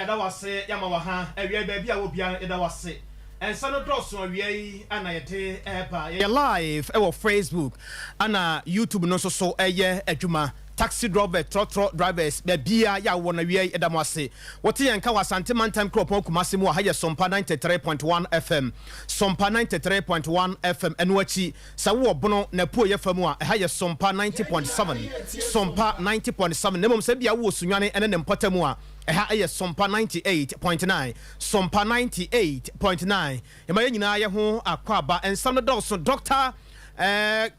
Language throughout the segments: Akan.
yɛda wo ase, yɛama wo ha awia yi, baabi a wɔ biara no yɛda wo ase. Nsa no dɔɔso awia yi na yɛde reba. Yɛyɛ live wɔ Facebook ɛna YouTube no nso so ɛyɛ adwuma. Taxi drɔvɛ, trɔtrɔ drivers, baabiara yɛ a wowɔ no awia yi yɛda mo ase. Wote yɛn nka wɔ Asante Mantam Kuropɔn Kumasi mu a, ha yɛ Sompa 93.1 FM. Sompa 93.1 FM. Ɛno akyi, sɛ wowɔ Bono na Apueeɛ fa mu a, ɛha yɛ Sompa 90.7. Sompa 90.7. Na mmom sɛ ebia wowɔ Sunyani ne ne mpɔtam a, ɛha yɛ Sompa 98.9. Sompa 98.9. Yɛma yɛn nyinaa yɛ ho akwaaba. Nsɛm no dɔɔso. Dɔkta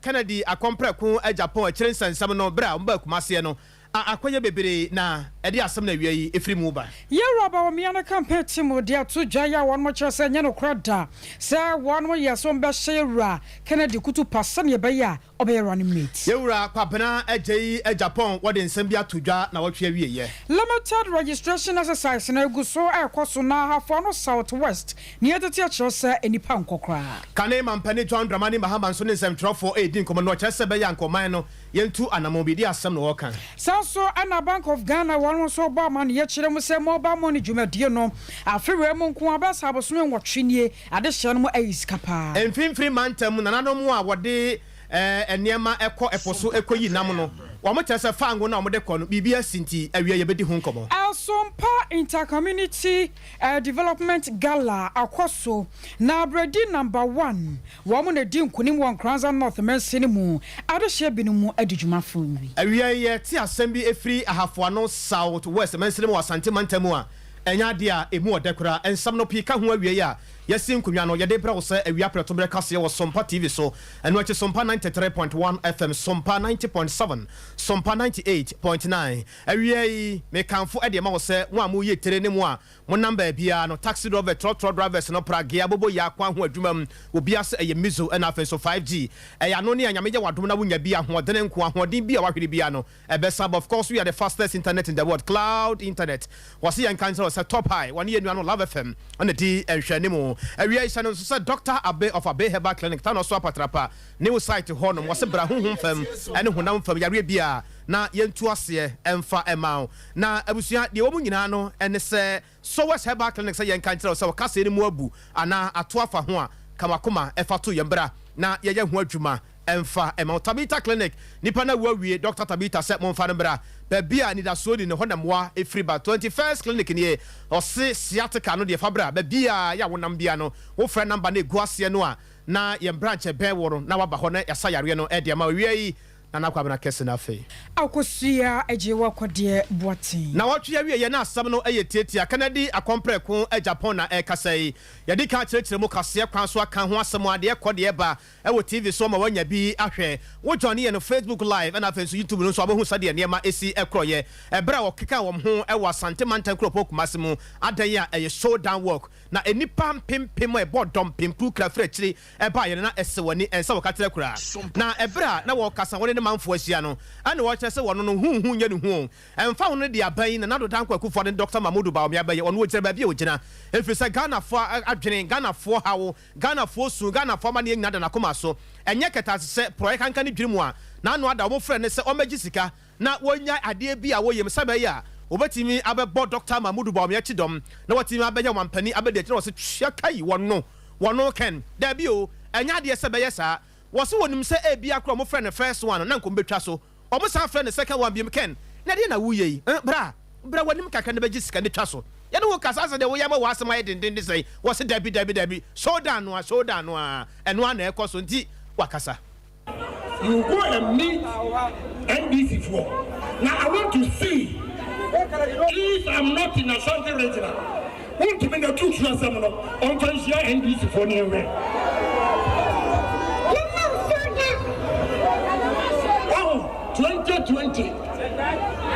Kennedy Akɔmprɛko Agyapong akyire nsɛnsɛm no berɛ a wɔbaa Kumaseɛ no, a akɔyɛ bebree na ɛde asɛm no awia yi firi mu ba. Yɛwura Bawumia no campaign team de ato dwa yi a wɔnom kyerɛ sɛ ɛnyɛ nokorɛ da sɛ wɔnom yɛ sɛ wɔbɛhyɛ Yɛwura Kennedy kutupa sɛdeɛ ɛbɛyɛ a ɔbɛyɛ running mate. Yɛwura Kwabena Agyei Agyapong wɔde nsɛm bi ato dwa na wɔtwe awieɛ. Limited registration exercise no gu so rekɔ so na Ahafo Ano South West nea ɛtete akyerɛ sɛ nnipa nkɔ koraa. Kane Mampanin John Dramani Mahama nso ne nsɛmtwerɛfoɔ redi nkɔmmɔ na ɔkyerɛ sɛ ɛbɛyɛ a anka ɔman no yɛntu anamɔn bi, ɛdeɛn asɛm na ɔreka? Saa nso na Bank of Ghana wɔn nso bɔ amaneɛ kyerɛ mu sɛ mobile money dwumadie no afe wei mu nko ara bɛyɛ sɛ abosome nwɔtwe nie adehyeɛ no mu ayi sika paa. Mfimfini mantam nananom a wɔde nneɛma kɔ ɛpo so kɔyi nam no, wɔkyerɛ sɛ fango no a wɔde kɔ no, biribi asi nti awia yɛbɛdi ho nkɔmmɔ. Asompa Inter-Community Development Gala akɔ so na Bredi Number One Wɔn na edi nkonim wɔ Nkoranza North mansini mu adehyeɛ binom mu adi dwuma fo yi. Awia yi yɛte asɛm bi firi Ahafoano South West mansini mu wɔ Asante mantam mu a ɛnyɛ adeɛ a ɛmu ɔdɛ koraa. Nsɛm no pii ka ho awia yi a yɛasi nkonnwa no yɛde brɛ wo sɛ awia prɛto berɛ kaseɛ wɔ Sompa TV so. Ɛno akyi Sompa 93.1 FM, Sompa 90.7, Sompa 98.9. Awia yi mekamfo de ma wo sɛ mo a moyɛ tire ne mo a Monam baabiara no, taxi drɔvɛ, trɔtrɔ drivers no, pragea, boboyaa, kwan ho adwuma mu, obiara sɛ ɛyɛ Mizo ɛna afei nso 5G. Ɛyɛ ano ne a Nyame yɛ w'adom na wonya bi, ahoɔdene nko, ahoɔden bi a w'ahwere biara no, ɛbɛsan aba. Of course, we are the fastest internet in the world, cloud internet. Wɔse yɛnka nkyerɛ wo sɛ Top High, wɔne yɛn nuanom Love FM na ɛdi nhwɛanimu. Awia yi, hyɛ no nso sɛ Doctor Abe of Abe Herbal Clinic, Tanoso Apatrapa, new site hɔ nom, wɔse bra honhom fam ne honam fam yareɛ biara na yɛntu aseɛ mfa mma wo. Na abusua, deɛ ɛwɔ mu nyinaa no ne sɛ, Sowers Herbal Clinic sɛ yɛnka nkyerɛ wo sɛ wo kasɛɛ no mu abu anaa ato afa ho a, ka w'akoma fa to yɛn bra na yɛyɛ ho adwuma mfa mma wo. Tabitha Clinic, Nipa no awu awie, Dɔkta Tabitha sɛ momfa no mmra baabi a anidasoɔ nni no, hɔ na mmoa firi ba. 21st Clinic nie, ɔse sciatica no deɛ fa bra, baabi a yɛ a wonam biara no, wofrɛ number no a ɛgu aseɛ no a, na yɛn branch a ɛbɛn wo no na waba hɔ na yɛasa yareɛ no de ama wo. Awia yi, Nana Kwabena Kɛse no afei. Akosua Agyewa Kɔdeɛ Boateng. Nawɔtwe awieɛ na asɛm no yɛ tiatia. Kennedy Akɔmprɛko Agyapong na ɛrekasa yi. Yɛadi kan akyerɛkyerɛ mu kaseɛ kwan so aka ho asɛm a deɛ ɛkɔ deɛ ɛba wɔ TV so ama woanya bi ahwɛ. Wo joine yɛn no Facebook live ɛna afei nso YouTube no nso a wobɛhu sɛdeɛ nneɛma si korɔeɛ ɛberɛ a wɔkekaa wɔn ho wɔ Asante Mantam kuropɔn Kumasi mu adan a ɛyɛ Showdown Walk na nnipa mpempem a ɛbɔ dɔmpem kuru kra firi akyire ɛbaeɛ no, na ɛsɛ w'ani, ɛnsɛ wɔka kyerɛ koraa. Na ɛberɛ a na wɔrekasa wɔne ne manfoɔ ahyia no, ɛna wɔkyerɛ sɛ wɔno no, hu hu nyɛ ne hu o. Ɛmfa ho no deɛ aban yi, Nana Addo Dankwa Akufo-Addo ne Dɔkta Mahmood Bawumia bɛyɛ, ɔno ɔgyina baabi a ɔgyina. Ɛfiri sɛ Ghanafoɔ adwene, Ghanafoɔ haw, Ghanafoɔ su, Ghanafoɔ amaneɛ nyinaa da n'akoma so. Ɛnyɛ kɛtɛasehyɛ, porɔeɛ kanka ne dwirim a n'ano ada a wɔfrɛ no sɛ ɔmmɛgye sika na wɔnyae adeɛ bi a wɔyɛ mu sɛ ɛbɛyɛ a wɔbɛtumi abɛbɔ Dɔkta Mahmood Bawumia kyidɔm na watumi abɛyɛ ɔmampanin abɛdi akyire na wɔse tua ka yi wɔno wɔno Ken daabi o ɛnyɛ adeɛ sɛ ɛbɛyɛ saa wɔse wɔnim sɛ ebia koraa wɔfrɛ no first one no na nka wɔbɛtwa so wɔn san frɛ no second one biom Ken na ɛdeɛn na woyɛ yi eh bra bra w'anim kakra na bɛgye sika no twa so yɛne wo kasa asɛ deɛ woyɛ ama w'asɛm ayɛ dendenden sɛn wɔse daabi daabi daabi showdown no a showdown no a ɛno ara na ɛkɔ so nti wakasa. You go and meet NDC foɔ na I want to see if I'm not in Ashanti region a wontumi na tu su asɛm no ɔmfa nhyia NDC foɔ ne nhwɛ. Wahu 2020,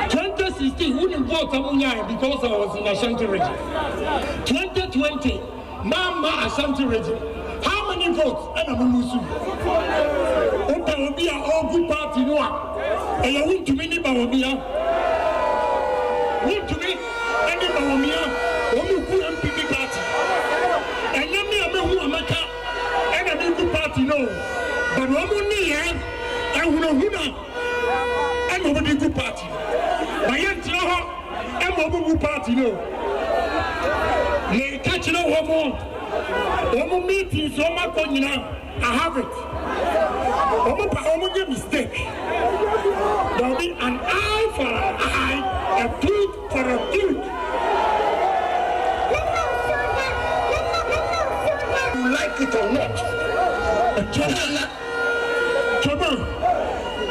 2016 wonim vote a monyae because I was in Ashanti region. 2020 Mamma Ashanti region how many votes ɛna mo lose? Wopɛ obi a ɔgu party no a ɛyɛ wontumi ne Bawumia. Wontumi ne Bawumia wɔn gu NPP party. Ɛnyɛ me a mehu a mɛka ɛna megu party no o but wɔn nneyɛɛ ahunahuna ɛna wɔn de gu party no. But yɛntena hɔ ɛma wɔn ngu party no o. Meka kyerɛ wɔn, wɔn meetings wɔn akɔ nyinaa, I have it. Wɔn pa wɔn nyɛ mistake. There will be an eye for an eye, a tooth for a tooth. You like it or not. Twɛma,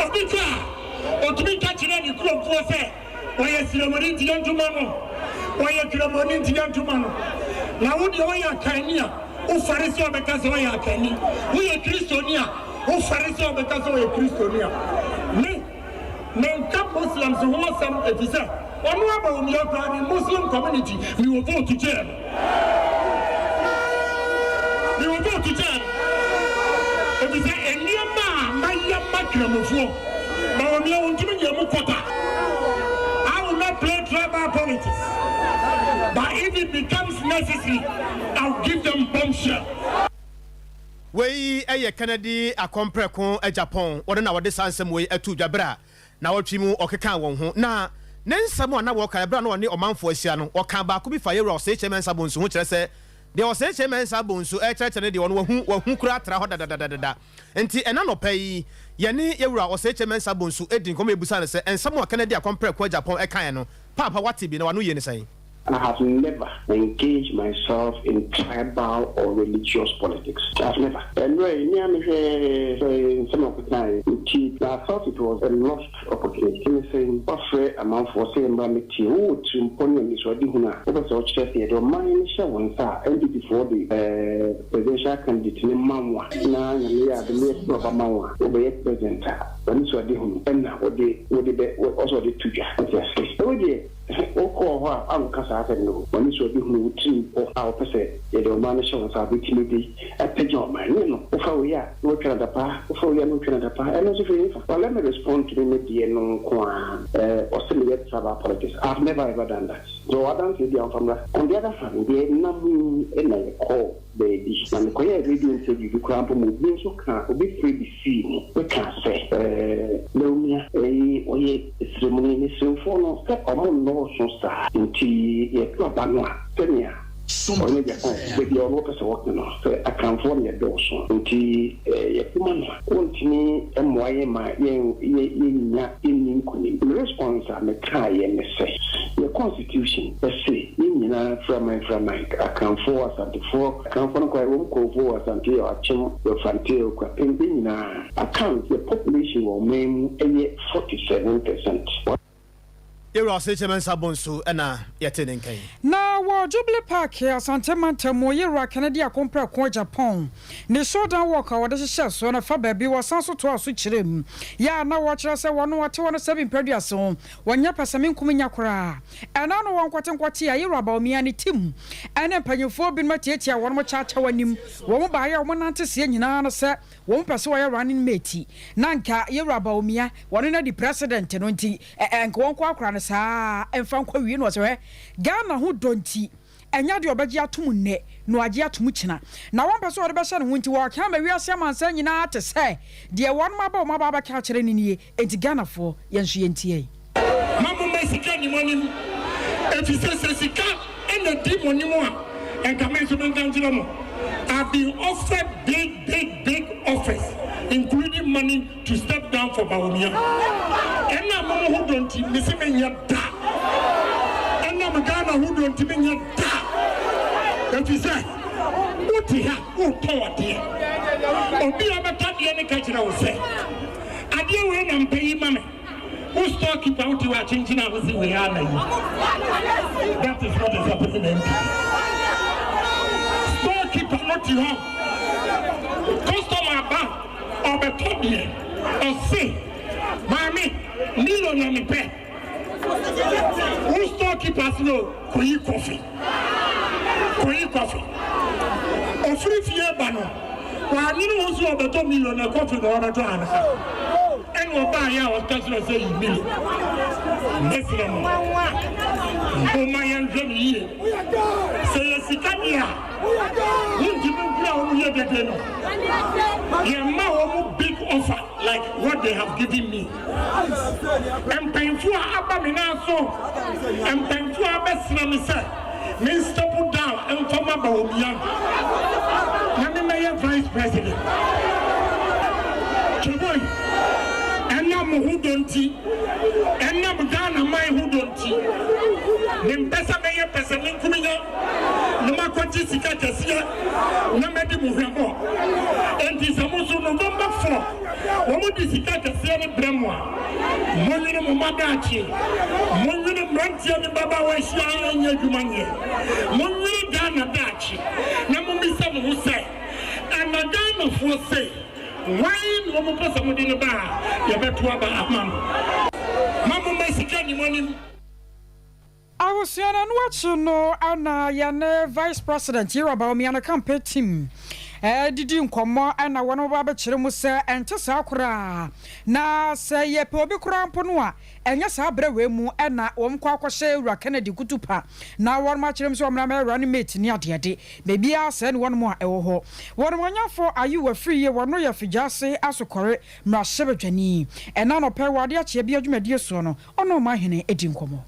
obi ka a, otumi ka kyerɛ ne kuromfoɔ sɛ ɔyɛ sremuni nti yɛntoma no, ɔyɛ kramoni nti yɛntoma no. Na wo deɛ woyɛ Akanni a, wofɛre sɛ ɔbɛka sɛ ɔyɛ Akanni. Woyɛ Kristoni a, wofɛre sɛ ɔbɛka sɛ ɔyɛ Kristoni a. Me, menka Muslims ho asɛm efisɛ ɔno aba onua koraa ne Muslim community mewɔ vote kyɛɛ no. Mewɔ vote kyɛɛ no efisɛ nneɛma a mayɛ ma Kramofoɔ ma onua wɔntumi nyɛ mu kɔta. I will not play tribal politics but if it becomes necessary I will give them bombshell. Wei yɛ Kennedy Akɔmprɛko Agyapong, ɔno na ɔde saa nsɛm wei too dwa berɛ a naawɔtwe mu ɔkekaa wɔn ho. Na ne nsɛm a na wɔka berɛ a na ɔne ɔmanfoɔ ahyia no, ɔkaa baako bi fa Yɛwura Osei Kyei Mensah Bonsu ho kyerɛ sɛ deɛ Osei Kyei Mensah Bonsu rekyerɛkyerɛ no deɛ ɔno wahu, wahu koraa tra hɔ dadadadada. Nti ɛna anɔpa yi yɛne Yɛwura Osei Kyei Mensah Bonsu di nkɔmmɔ yɛbisaa no sɛ nsɛm a Kennedy Akɔmprɛko Agyapong kaeɛ no, paapa wate bi na w'ano yie ne sɛn? I have never engaged myself in tribal or religious politics. I've never. Ɛnora yi, me a mehwɛ sɛ nsɛm a ɔkekaeɛ nti, na I felt it was a lost opportunity. Ne sɛ woafrɛ amanfoɔ sɛ yɛmmra mmɛtie wo, wowɔ tirimpɔ ne anisoadehunu a wopɛ sɛ wokyerɛ sɛ yɛde ɔman no hyɛ wo nsa a, NPP foɔ de presidential candidate no ma wo a, na Nyame yɛ adom na yɛto aba ma wo a, wobɛyɛ president a, w'anisoadehunu na wode wode bɛ wɔ sɛ wɔde to dwa. Wote aseɛ? Na wei deɛ. Wokɔɔ hɔ a, woanka saa asɛm no o. W'anisoadehunu, wo tirimpɔ a wopɛ sɛ yɛde ɔman no hyɛ wo nsa a wobɛtumi de apagya ɔman no no, wofa wei a na woatwa no adapaa, wofa wei a na wotwa no adapaa, ɛno nso firi hefa? Well, let me respond to me me deɛ no nko ara. Eh, ɔse meyɛ tribal politics. I've never ever done that. Nti ɔwɔ adanseɛ bi a ɔmfa mmra. On the other hand, deɛ ɛnam yi na yɛkɔɔ baabi, na mekɔyɛɛ radio interview bi koraa mpo ma obi nso kaa, obi frɛ bi sii mu kaa sɛ, Ɛɛ, Bawumia, ɛyi, ɔyɛ sremuni, ne sremfoɔ no, sɛ ɔmo nnɔɔso saa, nti yɛto aba no a, sɛnea ɔne Japan, baabi a ɔno ɔpɛ sɛ ɔka no, sɛ Akanfoɔ na yɛdɔɔso, nti yɛto ma no a, ɔntumi mmoa yɛn ma yɛn, yɛ, yɛnnya, yɛnni nkunim. Me response a mekaaeɛ ne sɛ, yɛ constitution se yɛn nyinaa firaman firaman, Akanfoɔ, Asantefoɔ, Akanfoɔ no koraa yɛwɔ mu Kɔnfoɔ, Asante, yɛwɔ Akyem, yɛwɔ Fante, yɛwɔ Kuapem, yɛn nyinaa Akan, yɛ population wɔ ɔman mu yɛ 47%. Yɛwura Ɔsekyɛ Mensah Bonsu na yɛte ne nka yi. Na wɔ Jubilee Park, Asante mantam mu, Yewura Kennedy Akompreko Agyapong ne Showdown Walk a wɔde hyehyɛɛ soɔ no fa baabi, wɔsan so toaa so kyerɛɛ mu yɛ a na wɔkyerɛ sɛ wɔn a wɔte hɔ no sɛbi mprɛduasa ho, wɔnyɛ pɛsɛmenkominya koraa. Ɛna no wɔ nkɔtenkɔte a Yewura Bawumia ne team ne mpanyinfoɔ binom atiatia wɔn kyawkyaw anim. Wɔn baeɛ a wɔn nante seɛ nyinaa no sɛ wɔn pɛ sɛ wɔyɛ running mate na nka Yewura Bawumia wɔne no adi president no nti nka wɔn kɔ akora no saa mfa nkɔ wie na ɔsɛ hwɛ Ghana ho dɔ nti ɛnyɛ adeɛ ɔbɛgye atom nnɛ na wagye atom kyena na wɔn pɛ sɛ wɔde bɛhyɛ ne ho nti wɔka ama wiase amansan nyinaa te sɛ deɛ wɔn aba wɔn aba abɛka akyerɛ no nie. Enti Ghanafoɔ yɛn nso yɛntie. Mma momma sika nni mo anim, efisɛ sɛ sika na edi mo anim a, anka me nso menka nkyerɛ mo. I've been offered big, big, big offers, including money to step down for Bawumia. Ɛnam mo mo ho dɔ nti, mese menyɛ da. Ɛnam Ghana ho dɔ nti, menyɛ da. Efisɛ wote ha, wotɔn adeɛ. Obi a ɔbɛtɔ adeɛ no ka kyerɛ wo sɛ. Adeɛ wei na mpɛ yi ma me. Wo store keeper wo te hɔ a kyenkyen a wo se wei ara na yi. That is what is happening in NPP. Store keeper no te hɔ customer aba ɔbɛtɔ deɛ ɔse maame Milo na mepɛ. Wo store keeper se no kɔyi coffee kɔyi coffee. Ɔfiri fie ba no wannwene ho sɛ ɔbɛtɔ Milo na coffee na ɔbɛtɔ anaa? Ɛna ɔbaeɛ a ɔka kyerɛ sɛ yi Milo. Mɛsrɛ mo momma yɛnhwɛ no yie. Sɛ yɛ sika deɛ a wontumi nkura wɔn yɛ dede no. Yɛmma wɔn big offer like what they have given me. Mpanyimfo a aba me nan so, mpanyimfo a abɛsra me sɛ, Me step down mfa ma Bawumia na me mɛyɛ vice president. Tweboy, ɛnam mo ho dɔ nti, ɛnam Ghana man ho dɔ nti, me mpɛ sɛ mɛyɛ pɛsɛmenkominya na makɔgye sika kɛseɛ na madi mo hwammɔ. Enti sɛ mo nso November 4 wɔn de sika kɛseɛ no brɛ mo a, Monnwene mo mma daakye. Monnwene mmeranteɛ ne mmabaawa ahyia a ɛnyɛ adwuma nyɛ. Monnwene Ghana daakye na mommisa mo ho sɛ, Ɛna Ghanafoɔ sei, hwan na wɔpɛ sɛ mode no ba a yɛbɛto aba ama no? Mma momma sika nni mo anim. Abusua no ɛno akyi no na yɛne Vice President Yewa Bawumia ne campaign team didi nkɔmmɔ na wɔn ba bɛkyerɛ mu sɛ ɛnte saa koraa na sɛ yɛpɛ obi koraa mpo no a ɛnyɛ saa berɛ wei mu na wɔn kɔ akɔhyɛ Wura Kennedy kutupa na wɔn akyerɛ mu sɛ wɔn mmra running mate ne adeade baabiara sɛɛ ne wɔn a ɛwɔ hɔ. Wɔn anyafo Ayew Afriyie wɔn yɛ Figyase Asokɔre mmarahyɛbadwani. Ɛna anɔpa yi wɔ adeɛ akyeɛ bi adwumadie soɔ no ɔne ɔmanhene di nkɔmmɔ.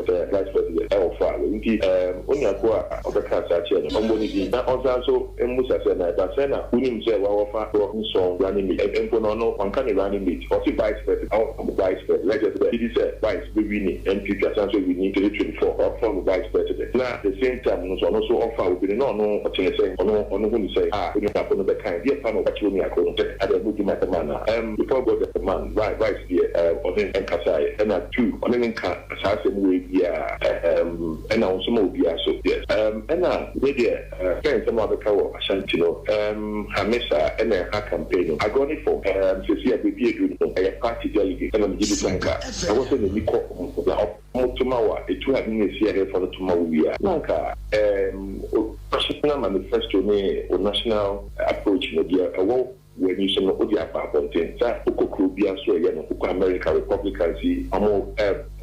Sɛ vice president wɔ faa no nti ɛɛm onua ko a ɔbɛkaa saa kyerɛɛ no ɔmmɔ ne din na ɔnsan nso mmusa sɛ na ɛba sɛn na wonim sɛ wawɔfa korɔ nsɔn running mate mpo no ɔno wanka ne running mate ɔse vice president ɔwɔ vice president na kyerɛ sɛ gyedi sɛ vice bɛ wini NPP asan nso awini 2024 ɔfa no vice president na the same time no nso ɔno nso ɔfa obi no na ɔno ɔte ne sɛn ɔno ɔno hu ne sɛn a onua ko no bɛkae deɛ pa na ɔka kyerɛ onua ko no sɛ adɛn modi m'asɛm anaa ɛɛm before God and man vice deɛ ɛɛm ɔne nkasaeɛ ɛna two ɔne ne nka saa asɛm wei biaa ɛɛm ɛna ɔnsoma obiaa so yes ɛɛm ɛna me deɛ ɛɛ sɛ nsɛm a wabɛka wɔ Ashanti no ɛɛm ha me saa ɛna ɛha campaign no agorɔ ne fam ɛɛm sɛsi a baabi aduru no ɛyɛ party delegate ɛna megye di sɛ anka ɛwɔ sɛ n'ani kɔ ɔmo so na ɔmo to ma wo a ɛtu ade ne ɛsi ahɛfoɔ no to ma wo wie a na anka ɛɛm o national manifesto ne o national approach no deɛ ɛwɔ W'ani so no wode aba abɔnten sɛ wokɔ kuro biara so ɛyɛ no wokɔ America Republicans yi ɔmo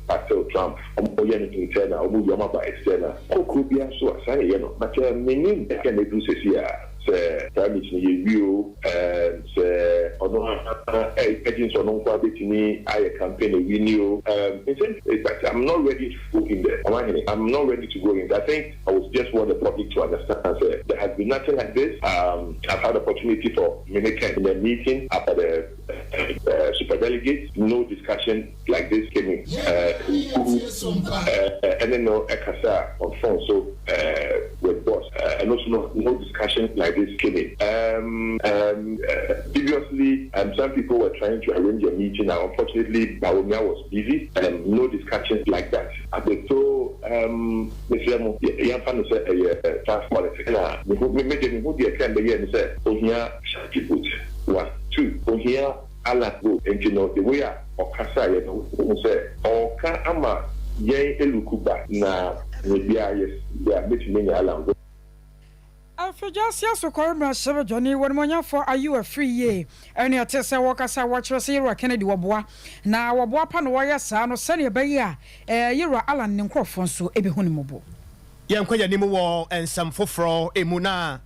battle Trump ɔmo yɛ no internal ɔmo wie ɔmo aba external kɔ kuro biara so a saa na ɛyɛ no but mennim baabi a mɛduru sɛsi a sɛ primaries no yɛ wie o ɛɛm sɛ ɔno ara ɛgye sɛ ɔno nko ara bɛtumi ayɛ campaign awini o ɛɛm nsɛm but I'm not ready to go in there Ɔmanhene I'm not ready to go in there I think I would just want the public to understand sɛ there has been nothing like this um I've had opportunity for me ne Ken in a meeting after the uh, super delegates no discussion like this came in uh, ɛne no ɛkasa on phone so uh, with boss uh, and also no, no discussion like this came in previously some people were trying to arrange a meeting and unfortunately Bawumia was busy and no discussions like that. So mesrɛ mo, yɛmfa no sɛ ɛyɛ fast politics. Ɛna mehu, me me deɛ mehu deɛ Ken bɛyɛɛ ne sɛ ohia Shanti vote, one. Two, ohia Allan vote. Nti no the way a ɔkasaeɛ no wohu sɛ ɔɔka ama yɛn eluku ba na baabiara yes, yeah, mɛtumi anya Allan vote. Afigya-ase Asokɔre Mmarahyɛbadwani Wɔnimonyamfoɔ Ayew Afriyie ɛne ɛte sɛ wɔkasa a wɔkyerɛ sɛ Yewura Kennedy wɔboa na wɔboa pa na wɔyɛ saa no sɛdeɛ ɛbɛyɛ a Yewura Allan ne nkorɔfoɔ nso bɛhu no mmɔbɔ. Yɛnkɔ yɛn anim wɔ nsɛm foforɔ mu na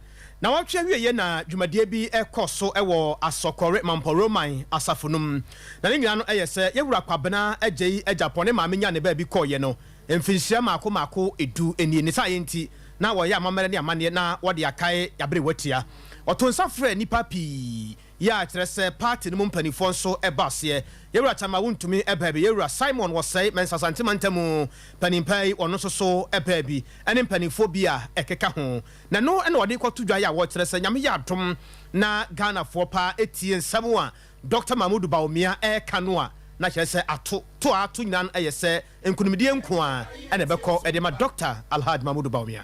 nawɔtwe awieɛ na dwumadie bi kɔ so wɔ Asɔkɔre Mampɔ Roman asafo no mu na ne nyinaa no yɛ sɛ Yewura Kwabena Agyei Agyapong ne maame nyaa ne baabi kɔeɛ no Mfinhyia mmaako mmaako du nie. Ne saayɛ nti, na wɔyɛ amammerɛ ne amanneɛ na wɔde akae aberewa tia. Ɔto nsa frɛ nnipa pii, yɛ a kyerɛ sɛ party no mu mpanimfoɔ nso ba aseɛ. Yɛwura Kyama Wontumi baa bi, Yɛwura Simon Wɔsɛe, Mensah Asante mantamu panin pa yi, ɔno nso so baa bi, ɛne mpanimfoɔ bi a ɛkeka ho. Na ɛno na wɔde rekɔto dwa yɛ a wɔkyerɛ sɛ Nyame yɛ adom na Ghanafoɔ paa tie nsɛm a Dɔkta Mahmoud Bawumia reka no a, na kyerɛ sɛ ato to a ato nyinaa no yɛ sɛ nkunimdie nko ara na ɛbɛkɔ de ama Dɔkta Alhaj Mahmoud Bawumia.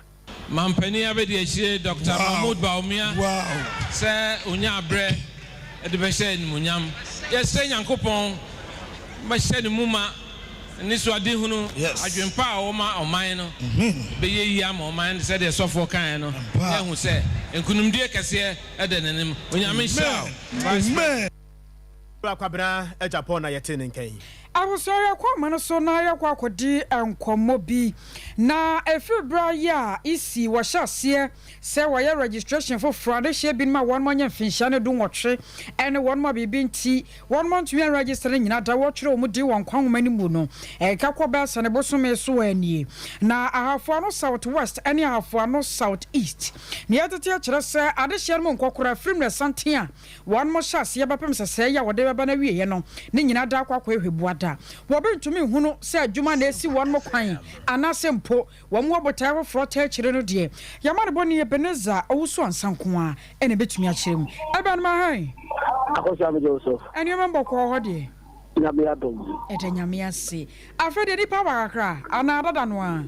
Mampanin Abadiakyire Dɔkta Mahmoud Bawumia sɛ ɔnyaa berɛ de bɛhyɛ animuonyam. Yɛsrɛ Nyankopɔn bɛhyɛ ne mu ma, anisoadehunu, adwempa a ɔwɔ ma ɔman no bɛyɛ yie ama ɔman no sɛdeɛ sɔfoɔ kaeɛ no, na yɛahu sɛ nkunimdie kɛseɛ da n'anim. Onyame nhyira wo Vice President. Owura Kwabena Agyapong na yɛtee ne nka yi. Abusua yɛkɔ amane so na yɛkɔ akɔdi nkɔmmɔ bi. Na ɛfiri berɛ yi a EC wɔhyɛ aseɛ sɛ wɔyɛ registration foforɔ adehyeɛ binom a wɔnom anya mfinhyia ne 18 ɛne wɔnom a biribi nti wɔnom antumi anregister no nyina da wɔtwerɛ wɔn din wɔ nkwa nwoma no mu no ɛka kɔ bɛyɛ sɛ ne bosome so anie. Na Ahafoano South West ne Ahafoano South East ne yɛtete akyerɛ sɛ adehyeɛ no mu nkɔkora firi mmerɛ santen a wɔnom hyɛ aseɛ bɛpem sɛ sɛɛ yi a wɔde bɛba no awieɛ no ne nyina da akɔ akɔ ehwɛ buada. Wɔbɛntumi nhunu sɛ adwuma na esi wɔnom kwan anaasɛ mpo wɔn wɔ botaeɛ foforɔ ta akyire no deɛ, yɛma no bɔne. Ebenezer Owusu Ansa nko ara ɛna ɛbɛtumi akyerɛ mu. Ɛbɛn ma hɛn. Akɔso abegye wo so. Nneɛma mbɔkɔɔ hɔ deɛ? Nyame adom. Ɛda Nyame ase. Afei deɛ nipa aba kakra anaa dada no ara?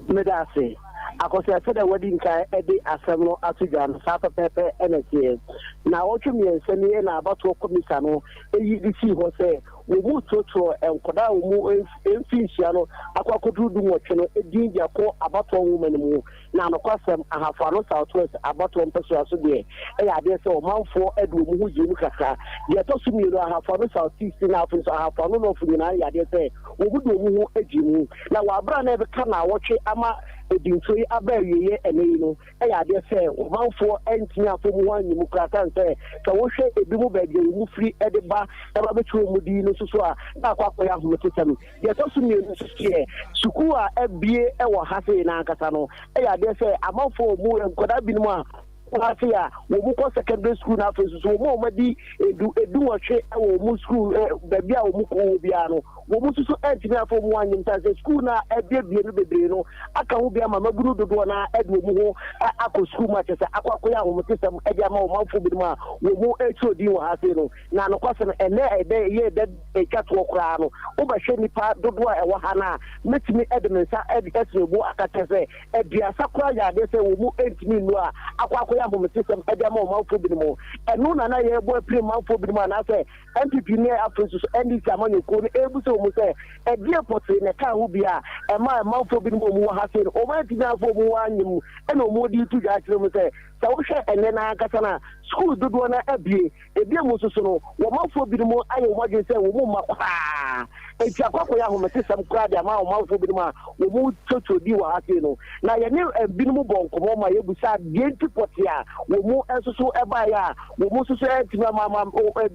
Meda ase. Akɔso, sɛdeɛ wadi nkan de asɛm no ato dwa no, saa pɛpɛɛpɛ na ɛteɛ. Naawɔtwe 3 nie na abatoɔ kɔmisa no yi de sii hɔ sɛ wɔn mu twerɛtwerɛ nkwadaa a wɔn mfinhyia no akɔ akɔduru 18 no din de akɔ abatoɔ nwoma no mu. Na nokwasɛm, Ahafo Ano South West abatoɔ mpɛsoa so deɛ, ɛyɛ adeɛ sɛ ɔmanfoɔ de wɔn ho gyee mu kakra. Deɛ ɛtɔ so mmienu, Ahafo Ano South East na afei nso Ahafo Ano North nyinaa yɛ adeɛ sɛ wɔn de wɔn ho gyee mu. Na wɔ aberɛ a na ɛbɛka naawɔtwe ama edintoɔ yi aba awieɛ ɛnnɛ yi no, ɛyɛ adeɛ sɛ ɔmanfoɔ antumi amfa wɔn ho annye mu koraa, sane sɛ sɛ wohwɛ ebinom baabi a wɔn firi de ba ba bɛtwerɛ wɔn din no nso so a, na akɔ akɔyɛ ahometesɛm. Deɛ ɛtɔ so mmienu nso so yɛ sukuu a abue wɔ ha sei no ankasa no, ɛyɛ adeɛ sɛ amanfoɔ wɔn nkwadaa binom a wɔ ha sei a wɔn kɔ secondary school na afei nso so wɔn a wɔn adi edu 18 wɔ wɔn sukuu baabi a wɔn kɔ wɔ biara no, wɔn nso so antumi amfa wɔn ho anyem sane sɛ sukuu no a abuebue no bebree no aka ho bi ama mmabunu dodoɔ no ara de wɔn ho akɔ sukuu mu a kyerɛ sɛ akɔ akɔyɛ ahometesɛm de ama ɔmanfoɔ binom a wɔn retwerɛ din wɔ ha sei no. Na nokwasɛm, ɛnnɛ a ɛdɛ yɛ da ɛtwa toɔ koraa no, wobɛhwɛ nnipa dodoɔ a ɛwɔ ha no a, mɛtumi de me nsa asi me bo aka kyerɛ sɛ 30 koraa yɛ adeɛ sɛ wɔn ntumi nnu a akɔ akɔyɛ ahometesɛm de ama ɔmanfoɔ binom. Ɛno na na yɛrebɔ apini manfoɔ binom anaasɛ NPP ne afei nso so NDC amanyɔkuo no rebisa wɔn sɛ ɛdeɛn pɔtee na ɛkaa ho bi a ɛmaa manfoɔ binom a wɔwɔ ha sei no wɔn antumi amfa wɔn ho annye mu ɛna wɔn de reto dwa akyerɛ mu sɛ sɛ wohwɛ ɛnnɛ no ankasa no a sukuu dodoɔ no abue. Ebinom nso so no wɔn manfoɔ binom ayɛ wɔn adwene sɛ wɔn mma koraa. Enti akɔ akɔyɛ ahometesɛm koraa de ama ɔmanfoɔ binom a wɔn twotwo di wɔ ha sei no. Na yɛne binom bɔɔ nkɔmmɔ ma yɛbisaa deɛ nti pɔtee a wɔn nso so baeɛ a wɔn nso so antumi amma ama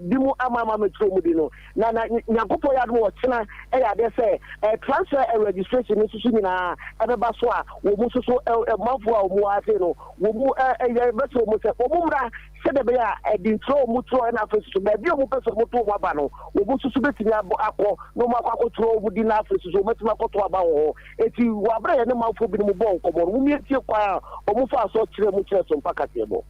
binom amma ama ammɛtwerɛ wɔn din no. Na na Nyankopɔn yɛ adom a ɔkyena ɛyɛ adeɛ sɛ transfer and registration no nso so nyinaa ɛbɛba so a wɔn nso so manfoɔ a wɔn wɔ ha sei no wɔn yɛbɛsrɛ wɔn sɛ wɔn mmra sɛdeɛ ɛbɛyɛ a ɛde ntwerɛ wɔn twerɛ ɛna afei nso baabi a wɔn pɛ sɛ wɔn to wɔn aba no wɔn nso so bɛtumi abɔ akɔ na wɔn akɔ akɔtwerɛ wɔn din na afei nso so wɔatumi akɔto aba wɔ hɔ. Eti wɔ abere a yɛne manfoɔ binom bɔɔ nkɔmmɔ no, wɔn yɛntie kwan a wɔn faa so kyerɛ mu kyerɛ Sompa kaseɛbɔ.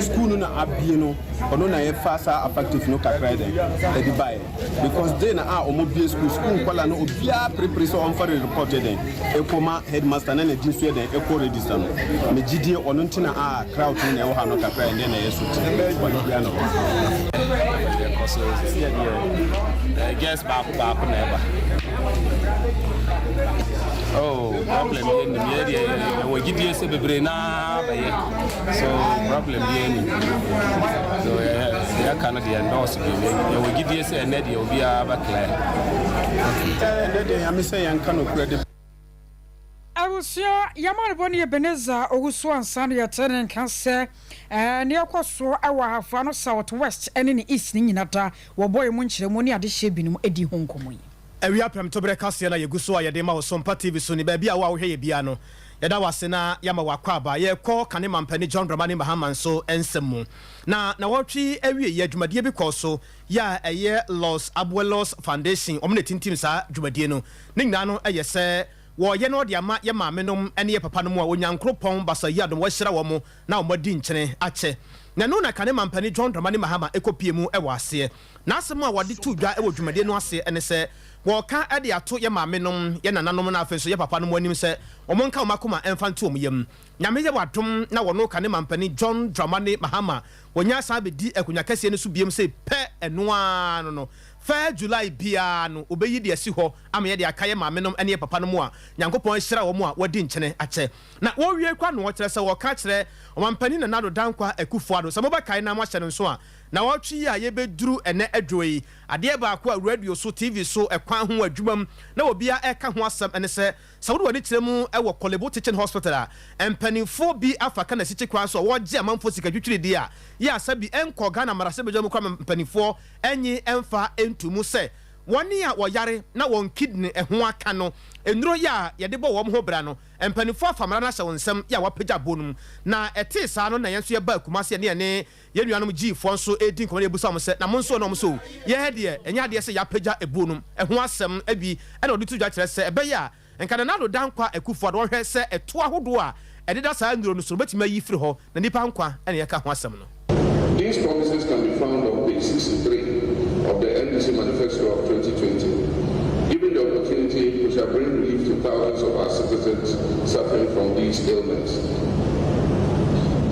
School no na abie no, ɔno na yɛfa saa affective no kakra dɛn ɛde baeɛ, because day na a ɔmo bie school, school nkɔla no obiara perepere sɛ ɔmfa re report dɛn ɛkɔma headmaster na n'adi nso yɛ dɛn ɛkɔ register no. Megyidie ɔno nti na a crowd no na ɛwɔ ha no kakra ɛndɛ na ɛyɛ so ti bɔne biara na hɔ. Ɛkɔ so sisi yɛ deɛ girls baako baako na ɛba. Oh, problem yɛ nim yɛ deɛ ɛwɔ gyidie sɛ bebree naa bɛyɛ, so problem yɛ nim so yɛka no deɛ ndɔɔso bi. Yɛwɔ gyidie sɛ ɛnɛ deɛ obiara bɛclear. Ɛnɛ deɛ Nyame sɛ yɛnka nokorɛ de. Abusua, yɛma ne Ebenezer Owusu Ansa no yɛte ne nka sɛ ne ɛkɔ soɔ wɔ Ahafo no South West ne ne East ne nyina da wɔbɔ yɛ mu nkyerɛmu ne adehyeɛ binom di ho nkɔmmɔ yi. Awia prɛmtoberɛ kaseɛ no a yɛgu so a yɛde ma wo Sompa TV so ne baabi a wo a wohwɛ yɛ biara no, yɛda wo ase na yɛama wo akwaaba. Yɛrekɔ kane mampanin John Dramani Mahama nso nsɛm mu. Na nawɔtwe awieɛ dwumadie bi kɔɔ so yɛ a ɛyɛ Los Abuelos Foundation, wɔn na ɛtintim saa dwumadie no. Ne nyinaa no yɛ sɛ wɔreyɛ na wɔde ama yɛ maamenom ne yɛ papanom a Onyankoropɔn basa yi adom wahyira wɔn na wɔadi nkyene akyɛ. Na ɛno na kane mampanin John Dramani Mahama kɔpie mu wɔ aseɛ. N'asɛm a wɔde too dwa wɔ dwumadie no ase ne sɛ, wɔreka de ato yɛ maamenom, yɛ nananom na afei nso yɛ papanom anim sɛ wɔn nka wɔn akoma mfa nto wɔn yam. Nyame yɛ w'adom na wɔno kane mampanin John Dramani Mahama wɔnya asan abɛdi akonwa kɛseɛ no so biom sei pɛ ɛno ara no no fɛ July biara no wɔbɛyi de asi hɔ ama yɛde aka yɛ maamenom ne yɛ papanom a Nyankopɔn ahyira wɔn a wɔadi nkyene akyɛ. Na wɔrewie koraa no wɔkyerɛ sɛ wɔreka akyerɛ Ɔmampanin Nana Addo Dankwa Akufo-Addo sɛ mobɛkae na moahyɛ no nso a. Nnawɔtwe yi a yɛbɛduru ɛnnɛ adwo yi, adeɛ baako a radio so, TV so, ɛkwan ho, adwuma mu na obiara reka ho asɛm ne sɛ, sɛ wode w'ani kyerɛ mu wɔ Korle-Bu Teaching Hospital a, mpanimfoɔ bi afa ka n'asikyi kwan so a wɔregye amanfoɔ sika twitwiridie a yɛ a sɛbi ɛnkɔ Ghana mmarahyɛbadwa mu koraa ma mpanimfoɔ nnye mfa nto mu sɛ wɔn a wɔyare na wɔn kidney ho aka no nnuro yɛ a yɛde bɔ wɔn ho bra no, mpanimfoɔ afa mmara no ahyɛ wɔn nsam yɛ a wɔapagya boɔ no mu. Na ɛtee saa no na yɛn nso yɛbaa Kumasi ne yɛne Yɛn nuanom Jewfoɔ nso redi nkɔmmɔ na yɛbisa wɔn sɛ, Na mo nso? Na wɔn nso, Yɛn deɛ, ɛnyɛ adeɛ sɛ yɛapagya ebuo nom. Ɛho asɛm bi na wɔde to dwa kyerɛ sɛ ɛbɛyɛ a nka Nana Addo Dankwa Akufo-Addo ɔhwɛ sɛ ɛtoɔ ahodoɔ a ɛdeda saa nnuro no so no bɛtumi ayi firi hɔ na nnipa nkwa na yɛka ho asɛm no. These promises can be found on page 63 of the NDC Manifesto of 2020. Given the opportunity, we shall bring relief to thousands of our citizens suffering from these ailments.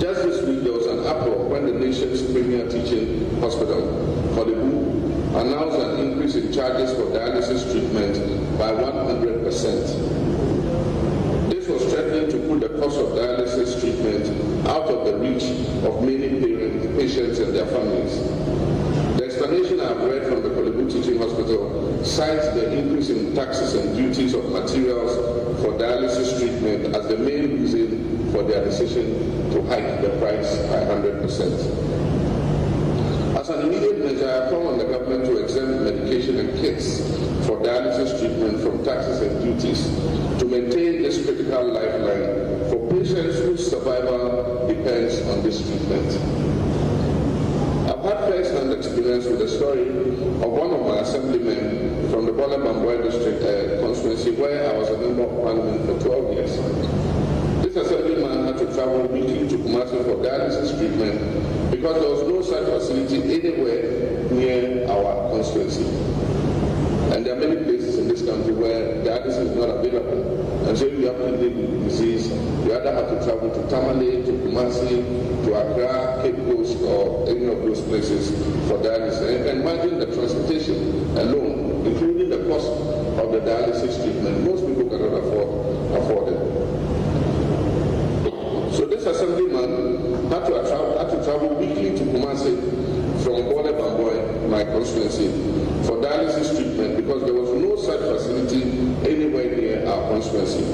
Just this week, there was an uproar when the nation's premier teaching hospital, Korle Bu, announced an increase in charges for dialysis treatment by 100%. This was threatening to put the cost of dialysis treatment out of the reach of many parents, patients and their families. The explanation I've read from the Korle Bu Teaching Hospital cites the increase in taxes and duties of materials for dialysis treatment as the main reason for their decision to hike the price by 100%. As an immediate measure, I call on the government to exempt medication and kits for dialysis treatment from taxes and duties to maintain this critical lifeline for patients whose survival depends on this treatment. I've had first-hand experience with the story of one of my assemblymen from the Bole Bamboi district constituency where I was a member of parliament for 12 years. This assemblyman had to travel weekly to Kumasi for dialysis treatment because there was no such facility anywhere near our constituency. And there are many places in this country where dialysis is not available. And so if you have kidney disease, you either have to travel to Tamale, to Kumasi, to Accra, Cape Coast, or any of those places for dialysis. And you can imagine the transportation alone, including the cost of the dialysis treatment. Most people cannot afford it. So this assemblyman had to travel weekly to Kumasi from Bole Bamboi, my constituency, for dialysis treatment because there was no such facility anywhere near our constituency.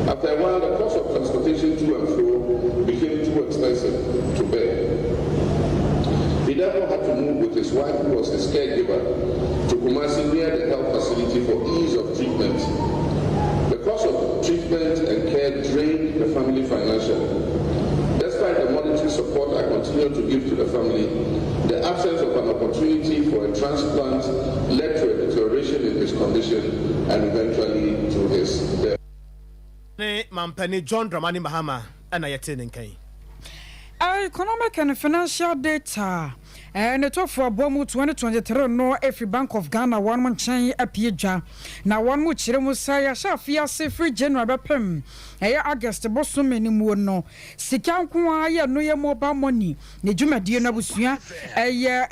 After a while, the cost of transportation to and fro became too expensive to bear. He therefore had to move with his wife, who was his caregiver, to Kumasi near the health facility for ease of treatment. The cost of treatment and care drained the family financially. Despite the monetary support I continued to give to the family, the absence of an opportunity for a transplant led to a deterioration in his condition and eventually to his death. Ne mampanin John Dramani Mahama ɛna yɛte ne nkan. Economic and Financial Data ne tɔfo aboa mu 2023 no ɛfiri Bank of Ghana wɔn nkyɛn apue dwa na wɔn mu kyerɛ mu sɛ yɛahyɛ afe ase firi January bɛpem ɛyɛ August bosome no muo no, sika nko ara yɛ no yɛ mobile money ne dwumadie no abusua ɛyɛ